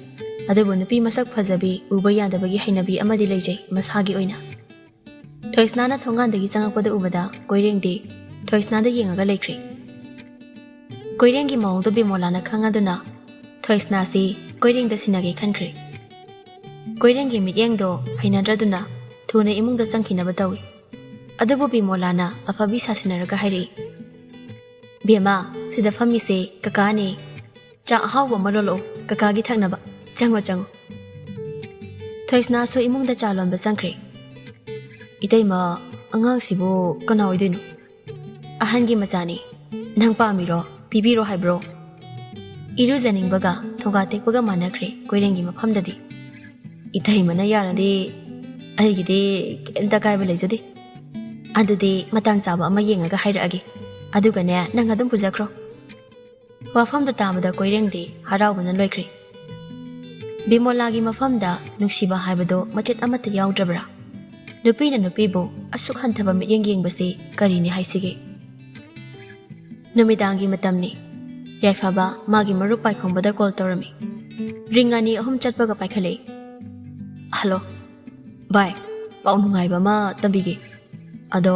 ꯑꯗꯨꯕꯨ ꯅꯨꯄꯤ ꯃꯁꯛ ꯐꯖꯕꯤ ꯎꯕ ꯌꯥꯗꯕꯒꯤ ꯍꯩꯅꯕꯤ ꯑꯃꯗꯤ ꯂꯩꯖꯩ ꯃꯁꯥꯒꯤ ꯑꯣꯏꯅ꯫ ꯊꯣꯏꯁꯅꯥꯅ ꯊꯣꯡꯒꯥꯟꯗꯒꯤ ꯆꯪꯉꯛꯄꯗ ꯎꯕꯗ ꯀꯣꯏꯔꯦꯡꯗꯤ ꯊꯣꯏꯁꯅꯥꯗ ꯌꯦꯡꯉꯒ ꯂꯩꯈ꯭ꯔꯦ꯫ ꯀꯣꯏꯔꯦꯡꯒꯤ ꯃꯑꯣꯡꯗꯣ ꯕꯤꯃꯣꯂꯥꯅ ꯈꯪꯉꯗꯨꯅ ꯊꯣꯏꯁꯅꯥꯁꯤ ꯀꯣꯏꯔꯦꯡꯗ ꯁꯤꯟꯅꯒꯦ ꯈꯟꯈ꯭ꯔꯦ꯫ ꯀꯣꯏꯔꯦꯡꯒꯤ ꯃꯤꯠꯌꯦꯡꯗꯣ ꯍꯩꯅꯗ꯭ꯔꯗꯨꯅ ꯊꯨꯅ ꯏꯃꯨꯡꯗ ꯆꯪꯈꯤꯅꯕ ꯇꯧꯏ꯫ ꯑꯗꯨꯕꯨ ꯕꯤꯃꯣꯂꯥꯅ ꯑꯐꯕꯤ ꯁꯥꯁꯤꯟꯅꯔꯒ ꯍꯥꯏꯔꯛꯏ, "ꯕꯦꯝꯃ, ꯁꯤꯗ ꯐꯝꯃꯤꯁꯦ ꯀꯀꯥꯅꯦ꯫ ꯆꯥ ꯑꯍꯥꯎꯕ ꯑꯃ ꯂꯣꯜꯂꯛꯑꯣ, ꯀꯀꯥꯒꯤ ꯊꯛꯅꯕ꯫ ꯆꯪꯉꯣ, ꯆꯪꯉꯣ꯫" ꯊꯣꯏꯁꯅꯥꯁꯨ ꯏꯃꯨꯡꯗ ꯆꯥ ꯂꯣꯟꯕ ꯆꯪꯈ꯭ꯔꯦ꯫ "ꯏꯇꯩꯃ, ꯑꯉꯥꯡꯁꯤꯕꯨ ꯀꯅꯥ ꯑꯣꯏꯗꯣꯏꯅꯣ?" "ꯑꯍꯟꯒꯤ ꯃꯆꯥꯅꯤ꯫ ꯅꯪ ꯄꯥꯝꯃꯤꯔꯣ? ꯄꯤꯕꯤꯔꯣ ꯍꯥꯏꯕ꯭ꯔꯣ?" ꯏꯔꯨꯖꯅꯤꯡꯕꯒ ꯊꯣꯡꯒꯥ ꯇꯦꯛꯄꯒ ꯃꯥꯟꯅꯈ꯭ꯔꯦ ꯀꯣꯏꯔꯦꯡꯒꯤ ꯃꯐꯝꯗꯗꯤ꯫ "ꯏꯇꯩꯃꯅ ꯌꯥꯔꯗꯤ ꯑꯩꯒꯤꯗꯤ ꯀꯩꯝꯇ ꯑꯀꯥꯏꯕ ꯂꯩꯖꯗꯦ꯫ ꯑꯗꯨꯗꯤ ꯃꯇꯥꯡ ꯆꯥꯕ ꯑꯃ ꯌꯦꯡꯉꯒ ꯍꯥꯏꯔꯛꯑꯒꯦ꯫ ꯑꯗꯨꯒꯅꯦ, ꯅꯪ ꯑꯗꯨꯝ ꯄꯨꯖꯈ꯭ꯔꯣ꯫" ꯋꯥꯐꯝꯗꯨ ꯇꯥꯕꯗ ꯀꯣꯏꯔꯦꯡꯗꯤ ꯍꯔꯥꯎꯕꯅ ꯂꯣꯏꯈ꯭ꯔꯦ꯫ ꯕꯤꯃꯣꯂꯥꯒꯤ ꯃꯐꯝꯗ ꯅꯨꯡꯁꯤꯕ ꯍꯥꯏꯕꯗꯣ ꯃꯆꯦꯠ ꯑꯃꯠꯇ ꯌꯥꯎꯗ꯭ꯔꯕ꯭ꯔꯥ? ꯅꯨꯄꯤꯅ ꯅꯨꯄꯤꯕꯨ ꯑꯁꯨꯛ ꯍꯟꯊꯕ ꯃꯤꯠꯌꯦꯡ ꯌꯦꯡꯕꯁꯤ ꯀꯔꯤꯅꯤ ꯍꯥꯏꯁꯤꯒꯦ? ꯅꯨꯃꯤꯗꯥꯡꯒꯤ ꯃꯇꯝꯅꯤ꯫ ꯌꯥꯏꯐꯕ ꯃꯥꯒꯤ ꯃꯔꯨꯞ ꯄꯥꯏꯈꯣꯝꯕꯗ ꯀꯣꯜ ꯇꯧꯔꯝꯃꯤ꯫ ꯔꯤꯡ ꯑꯅꯤ ꯑꯍꯨꯝ ꯆꯠꯄꯒ ꯄꯥꯏꯈꯠꯂꯛꯏ꯫ "ꯍꯜꯂꯣ꯫ ꯚꯥꯏ, ꯄꯥꯎ ꯅꯨꯡꯉꯥꯏꯕ ꯑꯃ ꯇꯝꯕꯤꯒꯦ꯫ ꯑꯗꯣ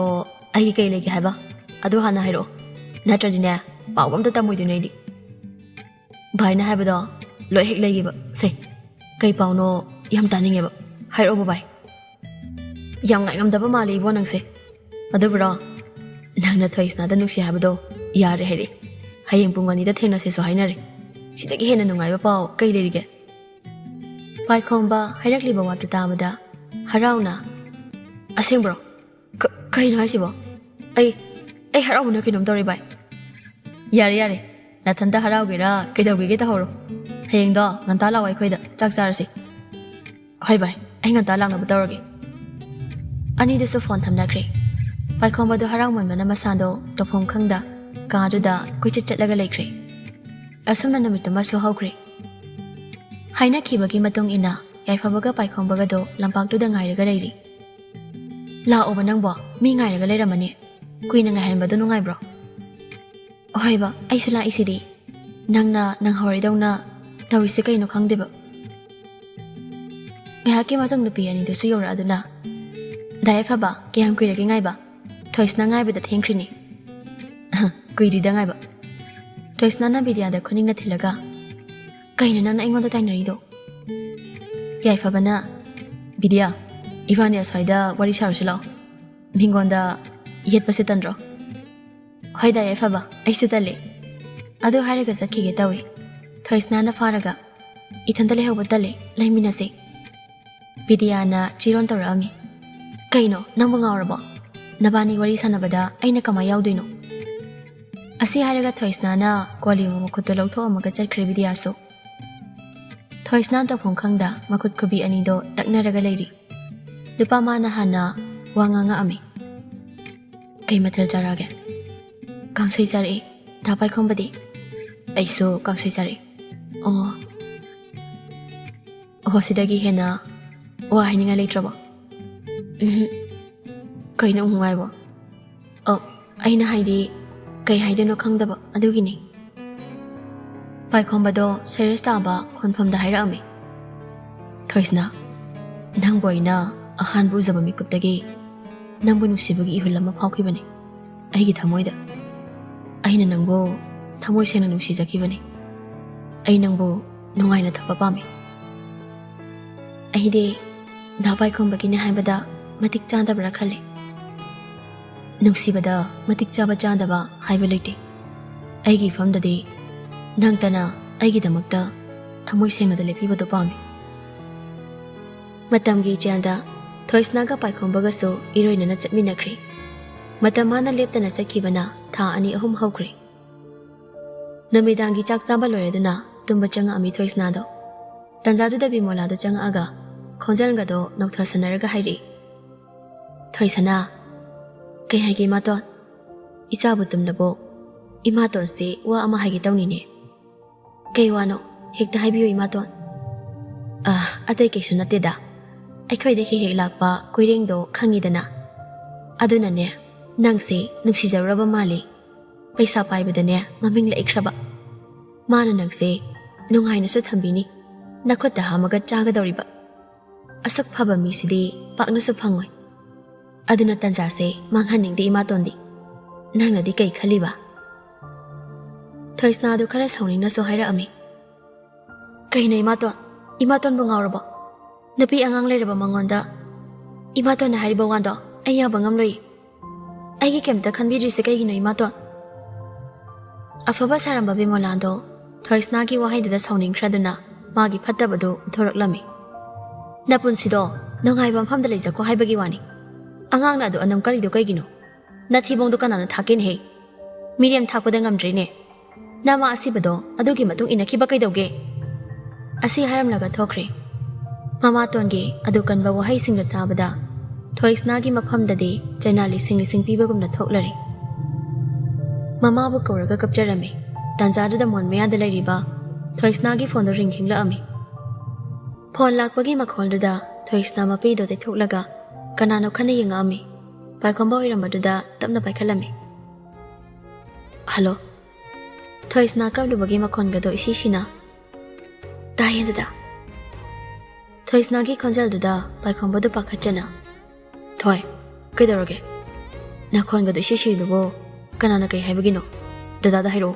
ꯑꯩꯒꯤ ꯀꯩ ꯂꯩꯒꯦ ꯍꯥꯏꯕ? ꯑꯗꯨ ꯍꯥꯟꯅ ꯍꯥꯏꯔꯛꯑꯣ꯫ ꯅꯠꯇ꯭ꯔꯗꯤꯅꯦ, ꯄꯥꯎ ꯑꯝꯇ ꯇꯝꯃꯣꯏꯗꯣꯏꯅꯦ ꯑꯩꯗꯤ꯫" "ꯚꯥꯏꯅ ꯍꯥꯏꯕꯗꯣ ꯂꯣꯏ ꯍꯦꯛ ꯂꯩꯒꯦꯕ ꯁꯦ꯫" ꯀꯩ ꯄꯥꯎꯅꯣ? ꯌꯥꯝ ꯇꯥꯅꯤꯡꯉꯦꯕ꯫ ꯍꯥꯏꯔꯛꯑꯣꯕ ꯚꯥꯏ꯫ ꯌꯥꯝ ꯉꯥꯏꯉꯝꯗꯕ ꯃꯥꯜꯂꯦ ꯏꯕꯣ ꯅꯪꯁꯦ꯫ ꯑꯗꯨꯕꯨꯔꯣ? ꯅꯪꯅ ꯊꯣꯏꯁꯅꯥꯗ ꯅꯨꯡꯁꯤ ꯍꯥꯏꯕꯗꯣ ꯌꯥꯔꯦ ꯍꯥꯏꯔꯦ꯫ ꯍꯌꯦꯡ ꯄꯨꯡ ꯑꯅꯤꯗ ꯊꯦꯡꯅꯁꯦꯁꯨ ꯍꯥꯏꯅꯔꯦ꯫ ꯁꯤꯗꯒꯤ ꯍꯦꯟꯅ ꯅꯨꯡꯉꯥꯏꯕ ꯄꯥꯎ ꯀꯩ ꯂꯩꯔꯤꯒꯦ? ꯄꯥꯏꯈꯣꯝꯕ ꯍꯥꯏꯔꯛꯂꯤꯕ ꯋꯥꯗꯨ ꯇꯥꯕꯗ ꯍꯔꯥꯎꯅ, "ꯑꯁꯦꯡꯕ꯭ꯔꯣ? ꯀ-, ꯀꯩꯅꯣ ꯍꯥꯏꯁꯤꯕꯣ? ꯑꯩ, ꯑꯩ ꯍꯔꯥꯎꯕꯅ ꯀꯩꯅꯣꯝ ꯇꯧꯔꯦ ꯚꯥꯏ꯫ ꯌꯥꯔꯦ, ꯌꯥꯔꯦ꯫ ꯅꯊꯟꯇ ꯍꯔꯥꯎꯒꯦꯔꯥ ꯀꯩꯗꯧꯒꯦꯒꯦ ꯇꯧꯍꯧꯔꯣ꯫ ꯍꯌꯦꯡꯗꯣ ꯉꯟꯇꯥ ꯂꯥꯛꯑꯣ ꯑꯩꯈꯣꯏꯗ ꯆꯥꯛ ꯆꯥꯔꯁꯤ꯫" "ꯍꯣꯏ ꯚꯥꯏ, ꯑꯩ ꯉꯟꯇꯥ ꯂꯥꯛꯅꯕ ꯇꯧꯔꯒꯦ꯫" ꯑꯅꯤꯗꯨꯁꯨ ꯐꯣꯟ ꯊꯝꯅꯈ꯭ꯔꯦ꯫ ꯄꯥꯏꯈꯣꯝꯕꯗꯨ ꯍꯔꯥꯎꯃꯟꯕꯅ ꯃꯁꯥꯗꯣ ꯇꯧꯐꯝ ꯈꯪꯗ ꯀꯥꯗꯨꯗ ꯀꯣꯏꯆꯠ ꯆꯠꯂꯒ ꯂꯩꯈ꯭ꯔꯦ꯫ ꯑꯁꯨꯝꯅ ꯅꯨꯃꯤꯠꯇꯨꯃꯁꯨ ꯍꯧꯈ꯭ꯔꯦ꯫ ꯍꯥꯏꯅꯈꯤꯕꯒꯤ ꯃꯇꯨꯡ ꯏꯟꯅ ꯌꯥꯏꯐꯕꯒ ꯄꯥꯏꯈꯣꯝꯕꯒꯗꯣ ꯂꯝꯄꯥꯛꯇꯨꯗ ꯉꯥꯏꯔꯒ ꯂꯩꯔꯤ꯫ "ꯂꯥꯛꯑꯣꯕ ꯅꯪꯕꯣ, ꯃꯤ ꯉꯥꯏꯔꯒ ꯂꯩꯔꯝꯃꯅꯤ꯫ ꯀꯨꯏꯅ ꯉꯥꯏꯍꯟꯕꯗꯣ ꯅꯨꯡꯉꯥꯏꯕ꯭ꯔꯣ?" "ꯍꯣꯏꯕ, ꯑꯩꯁꯨ ꯂꯥꯛꯏꯁꯤꯗꯤ꯫ ꯅꯪꯅ ꯅꯪꯍꯧꯔꯣꯏꯗꯧꯅ ꯇꯧꯔꯤꯁꯦ ꯀꯩꯅꯣ ꯈꯪꯗꯦꯕ꯫" ꯉꯥꯏꯍꯥꯛꯀꯤ ꯃꯇꯨꯡ ꯅꯨꯄꯤ ꯑꯅꯤꯗꯨꯁꯨ ꯌꯧꯔꯛꯑꯗꯨꯅ, "ꯗꯥ ꯌꯥꯏꯐꯕ, ꯀꯌꯥꯝ ꯀꯨꯏꯔꯒꯦ ꯉꯥꯏꯕ? ꯊꯣꯏꯁꯅꯥ ꯉꯥꯏꯕꯗ ꯊꯦꯡꯈ꯭ꯔꯤꯅꯤ꯫" "ꯀꯨꯏꯗ꯭ꯔꯤꯗ ꯉꯥꯏꯕ꯫ ꯊꯣꯏꯁꯅꯥꯅ ꯕꯤꯗ꯭ꯌꯥꯗ ꯈꯨꯅꯤꯡꯅ ꯊꯤꯜꯂꯒ, ꯀꯩꯅꯣ ꯅꯪꯅ ꯑꯩꯉꯣꯟꯗ ꯇꯥꯏꯅꯔꯤꯗꯣ?" ꯌꯥꯏꯐꯕꯅ, "ꯕꯤꯗ꯭ꯌꯥ, ꯏꯕꯥꯅꯤ ꯑꯁ꯭ꯋꯥꯏꯗ ꯋꯥꯔꯤ ꯁꯥꯔꯨꯁꯤ ꯂꯥꯛꯑꯣ꯫ ꯍꯤꯡꯒꯣꯟꯗ ꯌꯦꯠꯄꯁꯦ ꯇꯟꯗ꯭ꯔꯣ?" "ꯍꯣꯏꯗ ꯌꯥꯏꯐꯕ, ꯑꯩꯁꯨ ꯇꯜꯂꯦ꯫" ꯑꯗꯨ ꯍꯥꯏꯔꯒ ꯆꯠꯈꯤꯒꯦ ꯇꯧꯏ꯫ ꯊꯣꯏꯁꯅꯥꯅ ꯐꯥꯔꯒ, "ꯏꯊꯟꯇ ꯂꯩꯍꯧꯕ ꯇꯜꯂꯦ, ꯂꯩꯃꯤꯟꯅꯁꯦ꯫" ꯕꯤꯗ꯭ꯌꯥꯅ ꯆꯤꯔꯣꯟ ꯇꯧꯔꯛꯑꯝꯃꯤ꯫ "ꯀꯩꯅꯣ, ꯅꯪꯕꯨ ꯉꯥꯎꯔꯕꯣ? ꯅꯕꯥꯅꯤ ꯋꯥꯔꯤ ꯁꯥꯟꯅꯕꯗ ꯑꯩꯅ ꯀꯃꯥꯏ ꯌꯥꯎꯗꯣꯏꯅꯣ?" ꯑꯁꯤ ꯍꯥꯏꯔꯒ ꯊꯣꯏꯁꯅꯥꯅ ꯀꯣꯂꯤ ꯃꯈꯨꯠꯇꯨ ꯂꯧꯊꯣꯛꯑꯝꯃꯒ ꯆꯠꯈ꯭ꯔꯦ ꯕꯤꯗ꯭ꯌꯥꯁꯨ꯫ ꯊꯣꯏꯁꯅꯥ ꯇꯧꯐꯝ ꯈꯪꯗ ꯃꯈꯨꯠ ꯈꯨꯕꯤ ꯑꯅꯤꯗꯣ ꯇꯛꯅꯔꯒ ꯂꯩꯔꯤ꯫ ꯅꯨꯄꯥ ꯃꯥꯅ ꯍꯥꯟꯅ ꯋꯥ ꯉꯥꯡꯉꯛꯑꯝꯃꯤ꯫ "ꯀꯩ ꯃꯊꯦꯜ ꯆꯥꯔꯛꯑꯒꯦ?" "ꯀꯥꯡꯁꯣꯏ ꯆꯥꯔꯛꯑꯦ꯫ ꯗꯥ ꯄꯥꯏꯈꯣꯝꯕꯗꯤ?" "ꯑꯩꯁꯨ ꯀꯥꯡꯁꯣꯏ ꯆꯥꯔꯛꯑꯦ꯫" "ꯑꯣ, ꯑꯣ, ꯁꯤꯗꯒꯤ ꯍꯦꯟꯅ ꯋꯥ ꯍꯥꯏꯅꯤꯡꯉꯥꯏ ꯂꯩꯇ꯭ꯔꯕꯣ?" "ꯎꯝ, ꯀꯩꯅꯣ ꯑꯃꯨꯛ ꯍꯥꯏꯕꯣ?" "ꯑꯣ, ꯑꯩꯅ ꯍꯥꯏꯗꯤ ꯀꯩ ꯍꯥꯏꯗꯣꯏꯅꯣ ꯈꯪꯗꯕ ꯑꯗꯨꯒꯤꯅꯤ꯫" ꯄꯥꯏꯈꯣꯝꯕꯗꯣ serious ꯇꯥꯕ ꯈꯣꯟꯐꯝꯗ ꯍꯥꯏꯔꯛꯑꯝꯃꯤ꯫ "ꯊꯣꯏꯁꯅꯥ, ꯅꯪꯕꯨ ꯑꯩꯅ ꯑꯍꯥꯟꯕ ꯎꯖꯕ ꯃꯤꯀꯨꯞꯇꯒꯤ ꯅꯪꯕꯨ ꯅꯨꯡꯁꯤꯕꯒꯤ ꯏꯍꯨꯜ ꯑꯃ ꯐꯥꯎꯈꯤꯕꯅꯤ ꯑꯩꯒꯤ ꯊꯃꯣꯏꯗ꯫ ꯑꯩꯅ ꯅꯪꯕꯨ ꯊꯃꯣꯏ ꯁꯦꯡꯅ ꯅꯨꯡꯁꯤꯖꯈꯤꯕꯅꯤ꯫ ꯑꯩ ꯅꯪꯕꯨ ꯅꯨꯡꯉꯥꯏꯅ ꯊꯝꯕ ꯄꯥꯝꯃꯤ꯫" ꯑꯩꯗꯤ ꯅꯍꯥ ꯄꯥꯏꯈꯣꯝꯕꯒꯤꯅꯦ ꯍꯥꯏꯕꯗ ꯃꯇꯤꯛ ꯆꯥꯗꯕ꯭ꯔꯥ ꯈꯜꯂꯤ꯫ ꯅꯨꯡꯁꯤꯕꯗ ꯃꯇꯤꯛ ꯆꯥꯕ ꯆꯥꯗꯕ ꯍꯥꯏꯕ ꯂꯩꯇꯦ꯫ ꯑꯩꯒꯤ ꯏꯐꯝꯗꯗꯤ ꯅꯪꯇꯅ ꯑꯩꯒꯤꯗꯃꯛꯇ ꯊꯃꯣꯏ ꯁꯦꯡꯅꯗ ꯂꯦꯞꯄꯤꯕꯗꯨ ꯄꯥꯝꯃꯤ꯫ ꯃꯇꯝꯒꯤ ꯏꯆꯦꯜꯗ ꯊꯣꯏꯁꯅꯥꯒ ꯄꯥꯏꯈꯣꯝꯕꯒꯁꯨ ꯏꯔꯣꯏꯅꯅ ꯆꯠꯃꯤꯟꯅꯈ꯭ꯔꯦ꯫ ꯃꯇꯝ ꯃꯥꯅ ꯂꯦꯞꯇꯅ ꯆꯠꯈꯤꯕꯅ ꯊꯥ ꯑꯅꯤ ꯑꯍꯨꯝ ꯍꯧꯈ꯭ꯔꯦ꯫ ꯅꯨꯃꯤꯗꯥꯡꯒꯤ ꯆꯥꯛ ꯆꯥꯕ ꯂꯣꯏꯔꯗꯨꯅ ꯇꯨꯝꯕ ꯆꯪꯉꯛꯑꯝꯃꯤ ꯊꯣꯏꯁꯅꯥꯗꯣ꯫ ꯇꯟꯖꯥꯗꯨꯗ ꯕꯤꯃꯣꯂꯥꯗꯣ ꯆꯪꯉꯛꯑꯒ ꯈꯣꯟꯖꯦꯜꯒꯗꯣ ꯅꯧꯊꯁꯟꯅꯔꯒ ꯍꯥꯏꯔꯛꯏ, "ꯊꯣꯏꯁꯅꯥ, ꯀꯩ ꯍꯥꯏꯒꯦ ꯏꯃꯥꯇꯣꯟ? ꯏꯆꯥꯕꯨ ꯇꯨꯝꯂꯕꯣ? ꯏꯃꯥꯇꯣꯟꯁꯦ ꯋꯥ ꯑꯃ ꯍꯥꯏꯒꯦ ꯇꯧꯅꯤꯅꯦ꯫" "ꯀꯩ ꯋꯥꯅꯣ? ꯍꯦꯛꯇ ꯍꯥꯏꯕꯤꯌꯨ ꯏꯃꯥꯇꯣꯟ꯫" "ꯑ, ꯑꯇꯩ ꯀꯩꯁꯨ ꯅꯠꯇꯦꯗ꯫ ꯑꯩꯈꯣꯏꯗ ꯍꯦꯛ ꯍꯦꯛ ꯂꯥꯛꯄ ꯀꯣꯏꯔꯦꯡꯗꯣ ꯈꯪꯉꯤꯗꯅ꯫ ꯑꯗꯨꯅꯅꯦ, ꯅꯪꯁꯦ ꯅꯨꯡꯁꯤꯖꯔꯨꯔꯕ ꯃꯥꯜꯂꯤ꯫ ꯄꯩꯁꯥ ꯄꯥꯏꯕꯗꯅꯦ ꯃꯃꯤꯡ ꯂꯩꯈ꯭ꯔꯕ꯫ ꯃꯥꯅ ꯅꯪꯁꯦ ꯅꯨꯡꯉꯥꯏꯅꯁꯨ ꯊꯝꯕꯤꯅꯤ, ꯅꯈꯨꯠꯇ ꯍꯥꯝꯃꯒ ꯆꯥꯒꯗꯧꯔꯤꯕ꯫ ꯑꯁꯨꯛ ꯐꯕ ꯃꯤꯁꯤꯗꯤ ꯄꯥꯛꯅꯁꯨ ꯐꯪꯉꯣꯏ꯫ ꯑꯗꯨꯅ ꯇꯟꯖꯥꯁꯦ ꯃꯥꯡꯍꯟꯅꯤꯡꯗꯦ ꯏꯃꯥꯇꯣꯟꯗꯤ꯫ ꯅꯪꯅꯗꯤ ꯀꯩ ꯈꯜꯂꯤꯕ?" ꯊꯣꯏꯁꯅꯥꯗꯨ ꯈꯔ ꯁꯥꯎꯅꯤꯡꯅꯁꯨ ꯍꯥꯏꯔꯛꯑꯝꯃꯤ꯫ "ꯀꯩꯅꯣ ꯏꯃꯥꯇꯣꯟ? ꯏꯃꯥꯇꯣꯟꯕꯨ ꯉꯥꯎꯔꯕꯣ? ꯅꯨꯄꯤ ꯑꯉꯥꯡ ꯂꯩꯔꯕ ꯃꯉꯣꯟꯗ ꯏꯃꯥꯇꯣꯟꯅ ꯍꯥꯏꯔꯤꯕ ꯋꯥꯗꯣ ꯑꯩ ꯌꯥꯕ ꯉꯝꯂꯣꯏ꯫ ꯑꯩꯒꯤ ꯀꯩꯝꯇ ꯈꯟꯕꯤꯗ꯭ꯔꯤꯁꯦ ꯀꯩꯒꯤꯅꯣ ꯏꯃꯥꯇꯣꯟ?" ꯑꯐꯕ ꯁꯥꯔꯝꯕ ꯕꯤꯃꯣꯂꯥꯗꯣ ꯊꯣꯏꯁꯅꯥꯒꯤ ꯋꯥꯍꯩꯗꯨꯗ ꯁꯥꯎꯅꯤꯡꯈ꯭ꯔꯗꯨꯅ ꯃꯥꯒꯤ ꯐꯠꯇꯕꯗꯨ ꯎꯠꯊꯣꯔꯛꯂꯝꯃꯤ꯫ "ꯅꯄꯨꯟꯁꯤꯗꯣ ꯅꯨꯡꯉꯥꯏꯕ ꯃꯐꯝꯗ ꯂꯩꯖꯈꯣ ꯍꯥꯏꯕꯒꯤ ꯋꯥꯅꯤ꯫ ꯑꯉꯥꯡꯅ ꯑꯗꯨ ꯑꯅꯝ ꯀꯜꯂꯤꯗꯣ ꯀꯩꯒꯤꯅꯣ? ꯅꯊꯤꯕꯣꯡꯗꯣ ꯀꯅꯥꯅ ꯊꯥꯛꯀꯦꯅꯦꯍꯦ? ꯃꯤꯔꯦꯝ ꯊꯥꯛꯄꯗ ꯉꯝꯗ꯭ꯔꯦꯅꯦ꯫ ꯅꯃꯥ ꯑꯁꯤꯕꯗꯣ ꯑꯗꯨꯒꯤ ꯃꯇꯨꯡ ꯏꯟꯅꯈꯤꯕ ꯀꯩꯗꯧꯒꯦ?" ꯑꯁꯤ ꯍꯥꯏꯔꯝꯂꯒ ꯊꯣꯛꯈ꯭ꯔꯦ꯫ ꯃꯃꯥꯇꯣꯟꯒꯤ ꯑꯗꯨ ꯀꯟꯕ ꯋꯥꯍꯩꯁꯤꯡꯗꯨ ꯇꯥꯕꯗ ꯊꯣꯏꯁꯅꯥꯒꯤ ꯃꯐꯝꯗꯗꯤ ꯆꯩꯅꯥ ꯂꯤꯁꯤꯡ ꯂꯤꯁꯤꯡ ꯄꯤꯕꯒꯨꯝꯅ ꯊꯣꯛꯂꯔꯦ꯫ ꯃꯃꯥꯕꯨ ꯀꯧꯔꯒ ꯀꯞꯆꯔꯝꯃꯤ꯫ ꯇꯥꯟꯖꯥꯗꯨꯗ ꯃꯣꯟ ꯃꯌꯥꯗ ꯂꯩꯔꯤꯕ ꯊꯣꯏꯁꯅꯥꯒꯤ ꯐꯣꯟꯗꯨ ꯔꯤꯡ ꯈꯤꯡꯂꯛꯑꯝꯃꯤ꯫ ꯐꯣꯟ ꯂꯥꯛꯄꯒꯤ ꯃꯈꯣꯜꯗꯨꯗ ꯊꯣꯏꯁꯅꯥ ꯃꯄꯤꯗꯣ ꯇꯩꯊꯣꯛꯂꯒ ꯀꯅꯥꯅꯣ ꯈꯟꯅ ꯌꯦꯡꯉꯛꯑꯝꯃꯤ꯫ ꯄꯥꯏꯈꯣꯝꯕ ꯑꯣꯏꯔꯝꯕꯗꯨꯗ ꯇꯞꯅ ꯄꯥꯏꯈꯠꯂꯝꯃꯤ꯫ "ꯍꯜꯂꯣ?" ꯊꯣꯏꯁꯅꯥ ꯀꯞꯂꯨꯕꯒꯤ ꯃꯈꯣꯟꯒꯗꯣ ꯏꯁꯤ ꯁꯤꯅ꯫ "ꯇꯥꯏꯌꯦ ꯗꯗꯥ꯫" ꯊꯣꯏꯁꯅꯥꯒꯤ ꯈꯣꯟꯖꯦꯜꯗꯨꯗ ꯄꯥꯏꯈꯣꯝꯕꯗꯨ ꯄꯥꯈꯠꯆꯅ, "ꯊꯣꯏ, ꯀꯩꯗꯧꯔꯒꯦ? ꯅꯈꯣꯟꯒꯗꯣ ꯏꯁꯤ ꯁꯤꯔꯤꯗꯨꯕꯣ? ꯀꯅꯥꯅ ꯀꯩ ꯍꯥꯏꯕꯒꯤꯅꯣ? ꯗꯗꯥꯗ ꯍꯥꯏꯔꯛꯑꯣ꯫"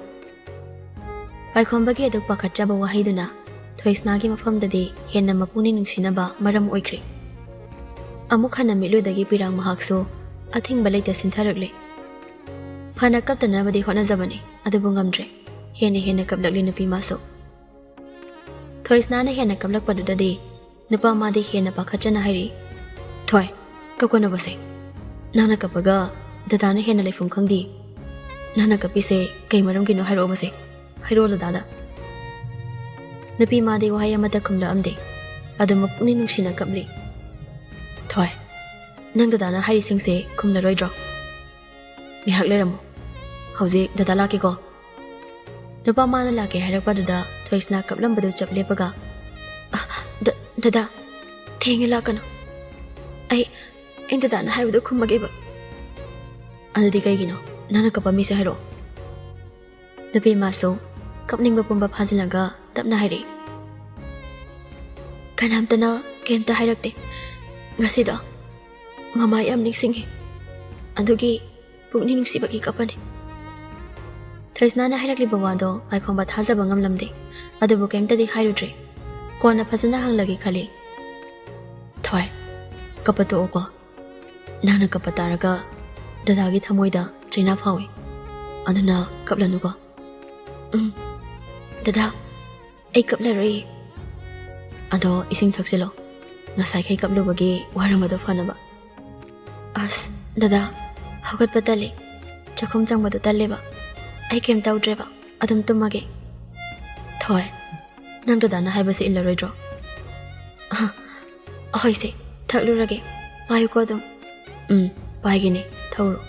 ꯄꯥꯏꯈꯣꯝꯕꯒꯤ ꯑꯗꯨ ꯄꯥꯈꯠꯆꯕ ꯋꯥꯍꯩꯗꯨꯅ ꯊꯣꯏꯁꯅꯥꯒꯤ ꯃꯐꯝꯗꯗꯤ ꯍꯦꯟꯅ ꯃꯄꯨꯛꯅꯤꯡ ꯅꯨꯡꯁꯤꯅꯕ ꯃꯔꯝ ꯑꯣꯏꯈ꯭ꯔꯦ꯫ ꯑꯃꯨꯛ ꯍꯟꯅ ꯃꯤꯠꯂꯨꯗꯒꯤ ꯄꯤꯔꯥꯡ ꯃꯍꯥꯛꯁꯨ ꯑꯊꯤꯡꯕ ꯂꯩꯇ ꯁꯤꯟꯊꯔꯛꯂꯦ꯫ ꯐꯅ ꯀꯞꯇꯅꯕꯗꯤ ꯍꯣꯠꯅꯖꯕꯅꯤ, ꯑꯗꯨꯕꯨ ꯉꯝꯗ꯭ꯔꯦ꯫ ꯍꯦꯟꯅ ꯍꯦꯟꯅ ꯀꯞꯂꯛꯂꯤ ꯅꯨꯄꯤ ꯃꯥꯁꯨ꯫ ꯊꯣꯏꯁꯅꯥꯅ ꯍꯦꯟꯅ ꯀꯞꯂꯛꯄꯗꯨꯗꯗꯤ ꯅꯨꯄꯥ ꯃꯥꯗꯤ ꯍꯦꯟꯅ ꯄꯥꯈꯠꯆꯅ ꯍꯥꯏꯔꯤ, "ꯊꯣꯏ, ꯀꯞꯀꯅꯨꯕꯁꯦ꯫ ꯅꯪꯅ ꯀꯞꯄꯒ ꯗꯗꯥꯅ ꯍꯦꯟꯅ ꯂꯩꯐꯝ ꯈꯪꯗꯦ꯫ ꯅꯪꯅ ꯀꯞꯄꯤꯁꯦ ꯀꯩ ꯃꯔꯝꯒꯤꯅꯣ ꯍꯥꯏꯔꯛꯑꯣꯕꯁꯦ꯫ ꯍꯥꯏꯔꯛꯑꯣ ꯗꯗꯥꯗ꯫" ꯅꯨꯄꯤ ꯃꯥꯗꯤ ꯋꯥꯍꯩ ꯑꯃꯠꯇ ꯈꯨꯝꯂꯛꯑꯝꯗꯦ꯫ ꯑꯗꯨ ꯃꯄꯨꯛꯅꯤꯡ ꯅꯨꯡꯁꯤꯅ ꯀꯞꯂꯤ꯫ "ꯊꯣꯏ, ꯅꯪ ꯗꯗꯥꯅ ꯍꯥꯏꯔꯤꯁꯤꯡꯁꯦ ꯈꯨꯝꯂꯔꯣꯏꯗ꯭ꯔꯣ? ꯉꯥꯏꯍꯥꯛ ꯂꯩꯔꯝꯃꯨ꯫ ꯍꯧꯖꯤꯛ ꯗꯗꯥ ꯂꯥꯛꯀꯦꯀꯣ꯫" ꯅꯨꯄꯥ ꯃꯥꯅ ꯂꯥꯛꯀꯦ ꯍꯥꯏꯔꯛꯄꯗꯨꯗ ꯊꯣꯏꯁꯅꯥ ꯀꯞꯂꯝꯕꯗꯨ ꯆꯞ ꯂꯦꯞꯄꯒ, "ꯑ, ꯗ-, ꯗꯗꯥ, ꯊꯦꯡꯉꯦ, ꯂꯥꯛꯀꯅꯨ꯫ ꯑꯩ, ꯑꯩ ꯗꯗꯥꯅ ꯍꯥꯏꯕꯗꯨ ꯈꯨꯝꯃꯒꯦꯕ꯫" "ꯑꯗꯨꯗꯤ ꯀꯩꯒꯤꯅꯣ ꯅꯪꯅ ꯀꯞꯄꯝꯃꯤꯁꯦ? ꯍꯥꯏꯔꯛꯑꯣ꯫" ꯅꯨꯄꯤ ꯃꯥꯁꯨ ꯀꯞꯅꯤꯡꯕ ꯄꯨꯝꯕ ꯐꯥꯖꯤꯜꯂꯒ ꯇꯞꯅ ꯍꯥꯏꯔꯛꯏ, "ꯀꯅꯥꯝꯇꯅ ꯀꯩꯝꯇ ꯍꯥꯏꯔꯛꯇꯦ꯫ ꯉꯁꯤꯗꯣ ꯃꯃꯥ ꯌꯥꯝ ꯅꯤꯡꯁꯤꯡꯉꯤ꯫ ꯑꯗꯨꯒꯤ ꯄꯨꯛꯅꯤꯡ ꯅꯨꯡꯁꯤꯕꯒꯤ ꯀꯞꯄꯅꯤ꯫" ꯊꯣꯏꯁꯅꯥꯅ ꯍꯥꯏꯔꯛꯂꯤꯕ ꯋꯥꯗꯣ ꯄꯥꯏꯈꯣꯝꯕ ꯊꯥꯖꯕ ꯉꯝꯂꯝꯗꯦ꯫ ꯑꯗꯨꯕꯨ ꯀꯩꯝꯇꯗꯤ ꯍꯥꯏꯔꯨꯗ꯭ꯔꯦ꯫ ꯀꯣꯟꯅ ꯐꯖꯅ ꯍꯪꯂꯒꯦ ꯈꯜꯂꯤ꯫ "ꯊꯣꯏ, ꯀꯞꯄ ꯇꯣꯛꯑꯣꯀꯣ꯫ ꯅꯪꯅ ꯀꯞꯄ ꯇꯥꯔꯒ ꯗꯗꯥꯒꯤ ꯊꯃꯣꯏꯗ ꯆꯩꯅꯥ ꯐꯥꯎꯏ꯫ ꯑꯗꯨꯅ ꯀꯞꯂꯅꯨꯀꯣ꯫" "ꯎꯝ, ꯗꯗꯥ, ꯑꯩ ꯀꯞꯂꯔꯣꯏꯌꯦ꯫" "ꯑꯗꯣ ꯏꯁꯤꯡ ꯊꯛꯆꯤꯜꯂꯣ, ꯉꯁꯥꯏꯈꯩ ꯀꯞꯂꯨꯕꯒꯤ ꯋꯥꯔꯝꯕꯗꯣ ꯐꯅꯕ꯫" "ꯑꯁ, ꯗꯗꯥ, ꯍꯧꯒꯠꯄ ꯇꯜꯂꯦ꯫ ꯆꯥꯛꯈꯨꯝ ꯆꯪꯕꯗꯣ ꯇꯜꯂꯦꯕ꯫ ꯑꯩ ꯀꯩꯝ ꯇꯧꯗ꯭ꯔꯦꯕ, ꯑꯗꯨꯝ ꯇꯨꯝꯃꯒꯦ꯫" "ꯊꯣꯏ, ꯅꯪ ꯗꯗꯥꯅ ꯍꯥꯏꯕꯁꯦ ꯏꯜꯂꯔꯣꯏꯗ꯭ꯔꯣ?" "ꯑ, ꯍꯣꯏꯁꯦ, ꯊꯛꯂꯨꯔꯒꯦ꯫ ꯄꯥꯏꯌꯨꯀꯣ ꯑꯗꯨꯝ꯫" "ꯎꯝ, ꯄꯥꯏꯒꯦꯅꯦ, ꯊꯧꯔꯣ꯫"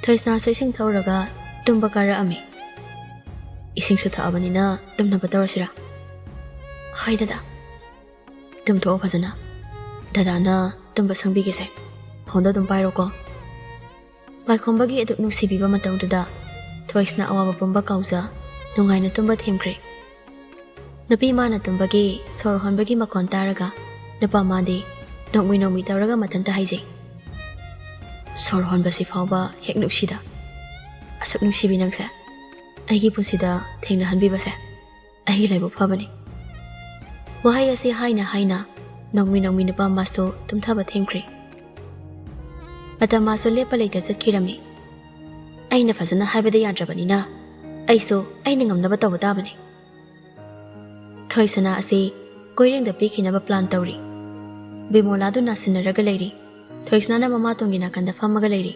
ꯊꯣꯏꯁꯅꯥꯁꯨ ꯏꯁꯤꯡ ꯊꯧꯔꯒ ꯇꯨꯝꯕ ꯀꯥꯔꯛꯑꯝꯃꯤ꯫ "ꯏꯁꯤꯡꯁꯨ ꯊꯛꯑꯕꯅꯤꯅ ꯇꯨꯝꯅꯕ ꯇꯧꯔꯁꯤꯔꯥ?" "ꯍꯣꯏ ꯗꯗꯥ꯫" "ꯇꯨꯝꯊꯣꯛꯑꯣ ꯐꯖꯅ꯫ ꯗꯗꯥꯅ ꯇꯨꯝꯕ ꯁꯪꯕꯤꯒꯦꯁꯦ꯫ ꯐꯣꯟꯗꯣ ꯑꯗꯨꯝ ꯄꯥꯏꯔꯣꯀꯣ꯫" ꯄꯥꯏꯈꯣꯝꯕꯒꯤ ꯑꯗꯨꯛ ꯅꯨꯡꯁꯤꯕꯤꯕ ꯃꯇꯧꯗꯨꯗ ꯊꯣꯏꯁꯅꯥ ꯑꯋꯥꯕ ꯄꯨꯝꯕ ꯀꯥꯎꯖ ꯅꯨꯡꯉꯥꯏꯅ ꯇꯨꯝꯕ ꯊꯦꯝꯈ꯭ꯔꯦ꯫ ꯅꯨꯄꯤ ꯃꯥꯅ ꯇꯨꯝꯕꯒꯤ ꯁꯣꯔ ꯍꯣꯟꯕꯒꯤ ꯃꯈꯣꯟ ꯇꯥꯔꯒ ꯅꯨꯄꯥ ꯃꯥꯗꯤ ꯅꯣꯡꯃꯤ ꯅꯣꯡꯃꯤ ꯇꯧꯔꯒ ꯃꯊꯟꯇ ꯍꯥꯏꯖꯩ, "ꯁꯣꯔ ꯍꯣꯟꯕꯁꯤ ꯐꯥꯎꯕ ꯍꯦꯛ ꯅꯨꯡꯁꯤꯗ꯫ ꯑꯁꯨꯛ ꯅꯨꯡꯁꯤꯕꯤ ꯅꯪꯁꯦ ꯑꯩꯒꯤ ꯄꯨꯟꯁꯤꯗ ꯊꯦꯡꯅꯍꯟꯕꯤꯕꯁꯦ꯫ ꯑꯩꯒꯤ ꯂꯥꯏꯕꯛ ꯐꯕꯅꯤ꯫ ꯋꯥꯍꯩ ꯑꯁꯤ ꯍꯥꯏꯅ ꯍꯥꯏꯅ ꯅꯣꯡꯃꯤ ꯅꯣꯡꯃꯤ ꯅꯨꯄꯥ ꯃꯥꯁꯨ ꯇꯨꯝꯊꯕ ꯊꯦꯡꯈ꯭ꯔꯦ꯫ ꯃꯇꯝ ꯃꯥꯁꯨ ꯂꯦꯞꯄ ꯂꯩꯇ ꯆꯠꯈꯤꯔꯝꯃꯤ꯫ ꯑꯩꯅ ꯐꯖꯅ ꯍꯥꯏꯕꯗ ꯌꯥꯗ꯭ꯔꯕꯅꯤꯅ ꯑꯩꯁꯨ ꯑꯩꯅ ꯉꯝꯅꯕ ꯇꯧꯕ ꯇꯥꯕꯅꯤ꯫ ꯊꯣꯏꯁꯅꯥ ꯑꯁꯤ ꯀꯣꯏꯔꯦꯡꯗ ꯄꯤꯈꯤꯅꯕ ꯄ꯭ꯂꯥꯟ ꯇꯧꯔꯤ꯫ ꯕꯤꯃꯣꯂꯥꯗꯨ ꯅꯥꯁꯤꯟꯅꯔꯒ ꯂꯩꯔꯤ꯫ ꯊꯣꯏꯁꯅꯥꯅ ꯃꯃꯥꯇꯣꯟꯒꯤ ꯅꯥꯀꯟꯗ ꯐꯝꯃꯒ ꯂꯩꯔꯤ꯫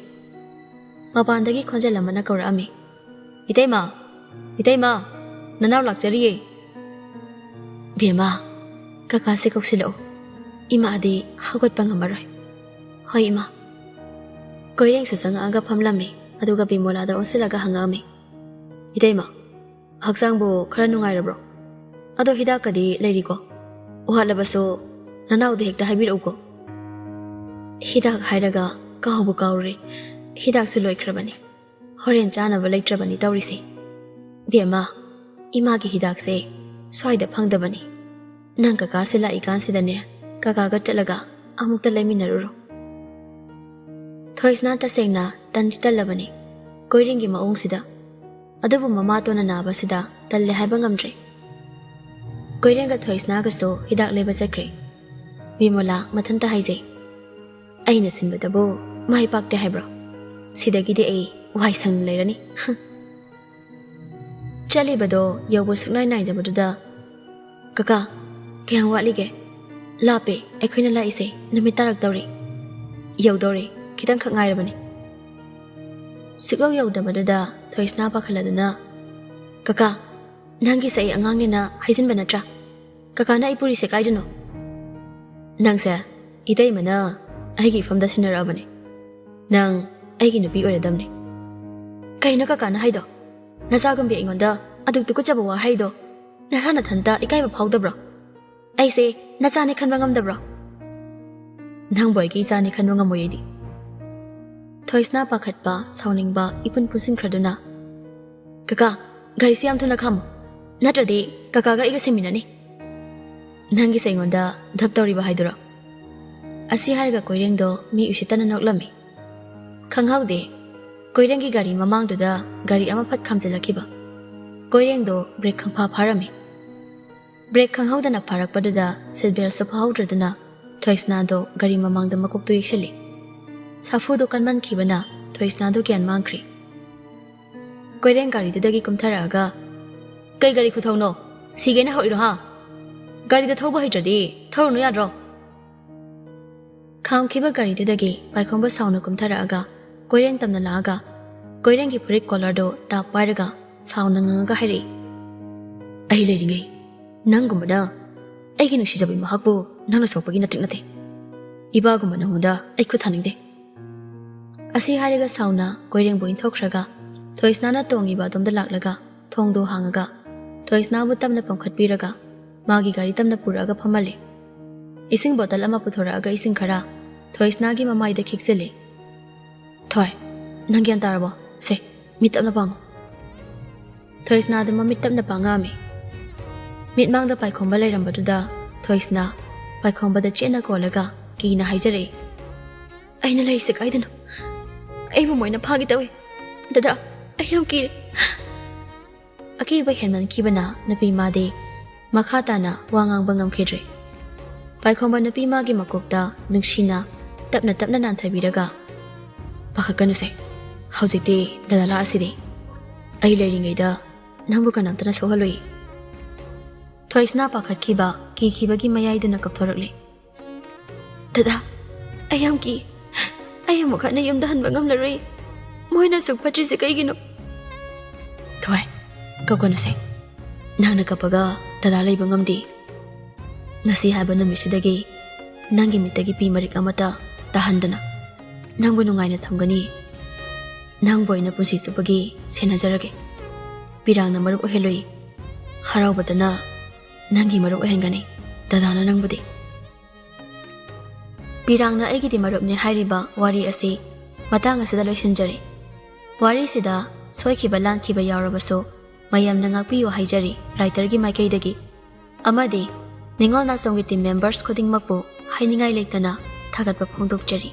ꯃꯄꯥꯟꯗꯒꯤ ꯈꯣꯟꯖꯦꯜ ꯑꯃꯅ ꯀꯧꯔꯛꯑꯝꯃꯤ, "ꯏꯇꯩꯃ! ꯏꯇꯩꯃ! ꯅꯅꯥꯎ ꯂꯥꯛꯆꯔꯤꯌꯦ!" "ꯕꯦꯝꯃ, ꯀꯀꯥꯁꯦ ꯀꯧꯁꯤꯜꯂꯛꯎ꯫ ꯏꯃꯥꯗꯤ ꯍꯧꯒꯠꯄ ꯉꯝꯃꯔꯣꯏ꯫" "ꯍꯣꯏ, ꯏꯃꯥ꯫" ꯀꯣꯏꯔꯦꯡꯁꯨ ꯆꯪꯉꯛꯑꯒ ꯐꯝꯂꯝꯃꯤ, ꯑꯗꯨꯒ ꯕꯤꯃꯣꯂꯥꯗ ꯑꯣꯟꯁꯤꯜꯂꯒ ꯍꯪꯉꯛꯑꯝꯃꯤ, "ꯏꯇꯩꯃ, ꯍꯛꯆꯥꯡꯕꯨ ꯈꯔ ꯅꯨꯡꯉꯥꯏꯔꯕ꯭ꯔꯣ? ꯑꯗꯣ ꯍꯤꯗꯥꯛꯀꯗꯤ ꯂꯩꯔꯤꯀꯣ? ꯋꯥꯠꯂꯕꯁꯨ ꯅꯅꯥꯎꯗ ꯍꯦꯛꯇ ꯍꯥꯏꯕꯤꯔꯛꯎꯀꯣ꯫" "ꯍꯤꯗꯥꯛ ꯍꯥꯏꯔꯒ ꯀꯥꯎꯕꯨ ꯀꯥꯎꯔꯦ꯫ ꯍꯤꯗꯥꯛꯁꯨ ꯂꯣꯏꯈ꯭ꯔꯕꯅꯤ꯫ ꯍꯣꯔꯦꯟ ꯆꯥꯅꯕ ꯂꯩꯇ꯭ꯔꯕꯅꯤ ꯇꯧꯔꯤꯁꯦ꯫ ꯕꯦꯝꯃ, ꯏꯃꯥꯒꯤ ꯍꯤꯗꯥꯛꯁꯦ ꯁ꯭ꯋꯥꯏꯗ ꯐꯪꯗꯕꯅꯤ꯫ ꯅꯪ ꯀꯀꯥꯁꯦ ꯂꯥꯛꯏꯀꯥꯟꯁꯤꯗꯅꯦ, ꯀꯀꯥꯒ ꯆꯠꯂꯒ ꯑꯃꯨꯛꯇ ꯂꯩꯃꯤꯟꯅꯔꯨꯔꯣ꯫" ꯊꯣꯏꯁꯅꯥ ꯇꯁꯦꯡꯅ ꯇꯟꯗꯤ ꯇꯜꯂꯕꯅꯤ ꯀꯣꯏꯔꯦꯡꯒꯤ ꯃꯑꯣꯡꯁꯤꯗ꯫ ꯑꯗꯨꯕꯨ ꯃꯃꯥꯇꯣꯟꯅ ꯅꯥꯕꯁꯤꯗ ꯇꯜꯂꯦ ꯍꯥꯏꯕ ꯉꯝꯗ꯭ꯔꯦ꯫ ꯀꯣꯏꯔꯦꯡꯒ ꯊꯣꯏꯁꯅꯥꯒꯁꯨ ꯍꯤꯗꯥꯛ ꯂꯩꯕ ꯆꯠꯈ꯭ꯔꯦ꯫ ꯕꯤꯃꯣꯂꯥ ꯃꯊꯟꯇ ꯍꯥꯏꯖꯩ, "ꯑꯩꯅ ꯁꯤꯟꯕꯗꯕꯨ ꯃꯥꯏ ꯄꯥꯛꯇꯦ ꯍꯥꯏꯕ꯭ꯔꯣ? ꯁꯤꯗꯒꯤꯗꯤ ꯑꯩ ꯋꯥꯏ ꯁꯪꯅ ꯂꯩꯔꯅꯤ꯫" ꯆꯠꯂꯤꯕꯗꯣ ꯌꯧꯕ ꯁꯨꯛꯅꯥꯏ ꯅꯥꯏꯗꯕꯗꯨꯗ, "ꯀꯀꯥ, ꯀꯌꯥꯝ ꯋꯥꯠꯂꯤꯒꯦ? ꯂꯥꯞꯄꯦ, ꯑꯩꯈꯣꯏꯅ ꯂꯥꯛꯏꯁꯦ ꯅꯨꯃꯤꯠ ꯇꯥꯔꯛꯇꯧꯔꯦ꯫ ꯌꯧꯗꯧꯔꯦ, ꯈꯤꯇꯪꯈꯛ ꯉꯥꯏꯔꯕꯅꯤ꯫" ꯁꯨꯛꯌꯧ ꯌꯧꯗꯕꯗꯨꯗ ꯊꯣꯏꯁꯅꯥ ꯄꯥꯈꯠꯂꯗꯨꯅ, "ꯀꯀꯥ, ꯅꯪꯒꯤꯁꯦ ꯑꯩ ꯑꯉꯥꯡꯅꯦꯅ ꯍꯥꯏꯖꯤꯟꯕ ꯅꯠꯇ꯭ꯔꯥ? ꯀꯀꯥꯅ ꯑꯩ ꯄꯨꯔꯤꯁꯦ ꯀꯥꯏꯗꯅꯣ?" "ꯅꯪꯁꯦ ꯏꯇꯩꯃꯅ ꯑꯩꯒꯤ ꯏꯐꯝꯗ ꯁꯤꯟꯅꯔꯛꯑꯕꯅꯦ꯫ ꯅꯪ ꯑꯩꯒꯤ ꯅꯨꯄꯤ ꯑꯣꯏꯔꯗꯝꯅꯦ꯫" "ꯀꯩꯅꯣ ꯀꯀꯥꯅ ꯍꯥꯏꯗꯣ? ꯅꯆꯥꯒꯨꯝꯕꯤ ꯑꯩꯉꯣꯟꯗ ꯑꯗꯨꯛ ꯇꯨꯀꯠꯆꯕ ꯋꯥ ꯍꯥꯏꯔꯤꯗꯣ? ꯅꯁꯥ ꯅꯊꯟꯇ ꯏꯀꯥꯏꯕ ꯐꯥꯎꯗꯕ꯭ꯔꯣ? ꯑꯩꯁꯦ ꯅꯆꯥꯅꯦ ꯈꯟꯕ ꯉꯝꯗꯕ꯭ꯔꯣ?" "ꯅꯪꯕꯨ ꯑꯩꯒꯤ ꯏꯆꯥꯅꯦ ꯈꯟꯕ ꯉꯝꯃꯣꯏ ꯑꯩꯗꯤ꯫" ꯊꯣꯏꯁꯅꯥ ꯄꯥꯈꯠꯄ, ꯁꯥꯎꯅꯤꯡꯕ ꯏꯄꯨꯟ ꯄꯨꯟꯁꯤꯟꯈ꯭ꯔꯗꯨꯅ, "ꯀꯀꯥ, ꯒꯥꯔꯤꯁꯤ ꯌꯥꯝ ꯊꯨꯅ ꯈꯥꯝꯃꯨ, ꯅꯠꯇ꯭ꯔꯗꯤ ꯀꯀꯥꯒ ꯑꯩꯒ ꯁꯤꯃꯤꯟꯅꯅꯤ꯫" "ꯅꯪꯒꯤꯁꯦ ꯑꯩꯉꯣꯟꯗ ꯙꯞ ꯇꯧꯔꯤꯕ ꯍꯥꯏꯗꯨꯔꯣ?" ꯑꯁꯤ ꯍꯥꯏꯔꯒ ꯀꯣꯏꯔꯦꯡꯗꯣ ꯃꯤ ꯎꯁꯤꯠꯇꯅ ꯅꯣꯛꯂꯝꯃꯤ꯫ ꯈꯪꯍꯧꯗꯦ, ꯀꯣꯏꯔꯦꯡꯒꯤ ꯒꯥꯔꯤ ꯃꯃꯥꯡꯗꯨꯗ ꯒꯥꯔꯤ ꯑꯃ ꯐꯠ ꯈꯥꯝꯖꯤꯜꯂꯛꯈꯤꯕ꯫ ꯀꯣꯏꯔꯦꯡꯗꯣ ꯕ꯭ꯔꯦꯛ ꯈꯪꯐꯥ ꯐꯥꯔꯝꯃꯤ꯫ ꯕ꯭ꯔꯦꯛ ꯈꯪꯍꯧꯗꯅ ꯐꯥꯔꯛꯄꯗꯨꯗ ꯁꯤꯠ ꯕꯦꯜꯁꯨ ꯐꯥꯍꯧꯗ꯭ꯔꯗꯨꯅ ꯊꯣꯏꯁꯅꯥꯗꯣ ꯒꯥꯔꯤ ꯃꯃꯥꯡꯗ ꯃꯀꯣꯛꯇꯨ ꯌꯦꯛꯁꯤꯜꯂꯤ꯫ ꯁꯥꯐꯨꯗꯣ ꯀꯟꯃꯟꯈꯤꯕꯅ ꯊꯣꯏꯁꯅꯥꯗꯣ ꯒ꯭ꯌꯥꯟ ꯃꯥꯡꯈ꯭ꯔꯦ꯫ ꯀꯣꯏꯔꯦꯡ ꯒꯥꯔꯤꯗꯨꯗꯒꯤ ꯀꯨꯝꯊꯔꯛꯑꯒ, "ꯀꯩ ꯒꯥꯔꯤ ꯈꯨꯊꯧꯅꯣ? ꯁꯤꯒꯦꯅ ꯍꯧꯔꯤꯔꯣ ꯍꯥ? ꯒꯥꯔꯤꯗ ꯊꯧꯕ ꯍꯩꯇ꯭ꯔꯗꯤ ꯊꯧꯔꯨꯅꯨ ꯌꯥꯗ꯭ꯔꯣ?" ꯈꯥꯝꯈꯤꯕ ꯒꯥꯔꯤꯗꯨꯗꯒꯤ ꯄꯥꯏꯈꯣꯝꯕ ꯁꯥꯎꯅ ꯀꯨꯝꯊꯔꯛꯑꯒ ꯀꯣꯏꯔꯦꯡ ꯇꯝꯅ ꯂꯥꯛꯑꯒ ꯀꯣꯏꯔꯦꯡꯒꯤ ꯐꯨꯔꯤꯠ ꯀꯣꯂꯔꯗꯣ ꯇꯥꯞ ꯄꯥꯏꯔꯒ ꯁꯥꯎꯅ ꯉꯥꯡꯉꯒ ꯍꯥꯏꯔꯛꯏ, "ꯑꯩ ꯂꯩꯔꯤꯉꯩ ꯅꯪꯒꯨꯝꯕꯅ ꯑꯩꯒꯤ ꯅꯨꯡꯁꯤꯖꯕꯤ ꯃꯍꯥꯛꯄꯨ ꯅꯪꯅ ꯁꯣꯛꯄꯒꯤ ꯅꯇꯤꯛ ꯅꯠꯇꯦ꯫ ꯏꯕꯥꯒꯨꯝꯕ ꯅꯪꯉꯣꯟꯗ ꯑꯩ ꯈꯨꯠ ꯊꯥꯅꯤꯡꯗꯦ꯫" ꯑꯁꯤ ꯍꯥꯏꯔꯒ ꯁꯥꯎꯅ ꯀꯣꯏꯔꯦꯡꯕꯨ ꯏꯟꯊꯣꯛꯈ꯭ꯔꯒ ꯊꯣꯏꯁꯅꯥꯅ ꯇꯣꯡꯉꯤꯕ ꯑꯗꯣꯝꯗ ꯂꯥꯛꯂꯒ ꯊꯣꯡꯗꯣ ꯍꯥꯡꯉꯒ ꯊꯣꯏꯁꯅꯥꯕꯨ ꯇꯞꯅ ꯄꯝꯈꯠꯄꯤꯔꯒ ꯃꯥꯒꯤ ꯒꯥꯔꯤ ꯇꯞꯅ ꯄꯨꯔꯛꯑꯒ ꯐꯝꯍꯜꯂꯦ꯫ ꯏꯁꯤꯡ ꯕꯣꯇꯜ ꯑꯃ ꯄꯨꯊꯣꯔꯛꯑꯒ ꯏꯁꯤꯡ ꯈꯔ ꯊꯣꯏꯁꯅꯥꯒꯤ ꯃꯃꯥꯏꯗ ꯈꯤꯛꯆꯤꯜꯂꯦ꯫ "ꯊꯣꯏ, ꯅꯪ ꯒ꯭ꯌꯥꯟ ꯇꯥꯔꯕꯣ? ꯁꯦ, ꯃꯤꯠ ꯇꯞꯅ ꯄꯥꯡꯉꯨ꯫" ꯊꯣꯏꯁꯅꯥꯗ ꯃꯃꯤꯠ ꯇꯞꯅ ꯄꯥꯡꯉꯛꯑꯝꯃꯤ꯫ ꯃꯤꯠꯃꯥꯡꯗ ꯄꯥꯏꯈꯣꯝꯕ ꯂꯩꯔꯝꯕꯗꯨꯗ ꯊꯣꯏꯁꯅꯥ ꯄꯥꯏꯈꯣꯝꯕꯗ ꯆꯦꯠꯅ ꯀꯣꯜꯂꯒ ꯀꯤꯅ ꯍꯥꯏꯖꯔꯛꯏ, "ꯑꯩꯅ ꯂꯩꯔꯤꯁꯦ ꯀꯥꯏꯗꯅꯣ? ꯑꯩꯕꯨ ꯃꯣꯏꯅ ꯐꯥꯒꯦ ꯇꯧꯏ꯫ ꯗꯗꯥ, ꯑꯩ ꯌꯥꯝ ꯀꯤꯔꯦ꯫" ꯑꯀꯤꯕ ꯍꯦꯟꯃꯟꯈꯤꯕꯅ ꯅꯨꯄꯤ ꯃꯥꯗꯤ ꯃꯈꯥ ꯇꯥꯅ ꯋꯥ ꯉꯥꯡꯕ ꯉꯝꯈꯤꯗ꯭ꯔꯦ꯫ ꯄꯥꯏꯈꯣꯝꯕ ꯅꯨꯄꯤ ꯃꯥꯒꯤ ꯃꯀꯣꯛꯇ ꯅꯨꯡꯁꯤꯅ ꯇꯞꯅ ꯇꯞꯅ ꯅꯥꯟꯊꯕꯤꯔꯒ, "ꯄꯥꯈꯠꯀꯅꯨꯁꯦ, ꯍꯧꯖꯤꯛꯇꯤ ꯗꯗꯥ ꯂꯥꯛꯑꯁꯤꯗꯤ꯫ ꯑꯩ ꯂꯩꯔꯤꯉꯩꯗ ꯅꯪꯕꯨ ꯀꯅꯥꯝꯇꯅ ꯁꯣꯛꯍꯜꯂꯣꯏ꯫" ꯊꯣꯏꯁꯅꯥ ꯄꯥꯈꯠꯈꯤꯕ, ꯀꯤꯈꯤꯕꯒꯤ ꯃꯌꯥꯏꯗꯨꯅ ꯀꯞꯊꯣꯔꯛꯂꯦ꯫ "ꯗꯗꯥ, ꯑꯩ ꯌꯥꯝ ꯀꯤ꯫ ꯑꯩ ꯑꯃꯨꯛ ꯍꯟꯅ ꯌꯨꯝꯗ ꯍꯟꯕ ꯉꯝꯂꯔꯣꯏ꯫ ꯃꯣꯏꯅ ꯑꯁꯨꯛ ꯐꯠꯇ꯭ꯔꯤꯁꯦ ꯀꯩꯒꯤꯅꯣ?" "ꯊꯣꯏ, ꯀꯞꯀꯅꯨꯁꯦ꯫ ꯅꯪꯅ ꯀꯞꯄꯒ ꯗꯗꯥ ꯂꯩꯕ ꯉꯝꯗꯦ꯫ ꯉꯁꯤ ꯍꯥꯏꯕ ꯅꯨꯃꯤꯠꯁꯤꯗꯒꯤ ꯅꯪꯒꯤ ꯃꯤꯠꯇꯒꯤ ꯄꯤ ꯃꯔꯤꯛ ꯑꯃꯠꯇ ꯇꯥꯍꯟꯗꯅ ꯅꯪꯕꯨ ꯅꯨꯡꯉꯥꯏꯅ ꯊꯝꯒꯅꯤ꯫ ꯅꯪꯕꯨ ꯑꯩꯅ ꯄꯨꯟꯁꯤ ꯆꯨꯞꯄꯒꯤ ꯁꯦꯟꯅꯖꯔꯒꯦ꯫ ꯄꯤꯔꯥꯡꯅ ꯃꯔꯨꯞ ꯑꯣꯏꯍꯜꯂꯨꯏ꯫ ꯍꯔꯥꯎꯕꯗꯅ ꯅꯪꯒꯤ ꯃꯔꯨꯞ ꯑꯣꯏꯍꯟꯒꯅꯤ ꯗꯗꯥꯅ ꯅꯪꯕꯨꯗꯤ꯫" ꯄꯤꯔꯥꯡꯅ ꯑꯩꯒꯤꯗꯤ ꯃꯔꯨꯞꯅꯦ ꯍꯥꯏꯔꯤꯕ ꯋꯥꯔꯤ ꯑꯁꯤ ꯃꯇꯥꯡ ꯑꯁꯤꯗ ꯂꯣꯏꯁꯤꯟꯖꯔꯦ꯫ ꯋꯥꯔꯤꯁꯤꯗ ꯁꯣꯏꯈꯤꯕ ꯂꯥꯟꯈꯤꯕ ꯌꯥꯎꯔꯕꯁꯨ ꯃꯌꯥꯝꯅ ꯉꯥꯛꯄꯤꯌꯨ ꯍꯥꯏꯖꯔꯤ ꯔꯥꯏꯇꯔꯒꯤ ꯃꯥꯏꯀꯩꯗꯒꯤ꯫ ꯑꯃꯗꯤ ꯅꯤꯉꯣꯜ ꯅꯥꯆꯣꯝꯒꯤ ꯇꯤꯝ ꯃꯦꯝꯕꯔꯁ ꯈꯨꯗꯤꯡꯃꯛꯄꯨ ꯍꯥꯏꯅꯤꯡꯉꯥꯏ ꯂꯩꯇꯅ ꯊꯥꯒꯠꯄ ꯐꯣꯡꯗꯣꯛꯆꯔꯤ꯫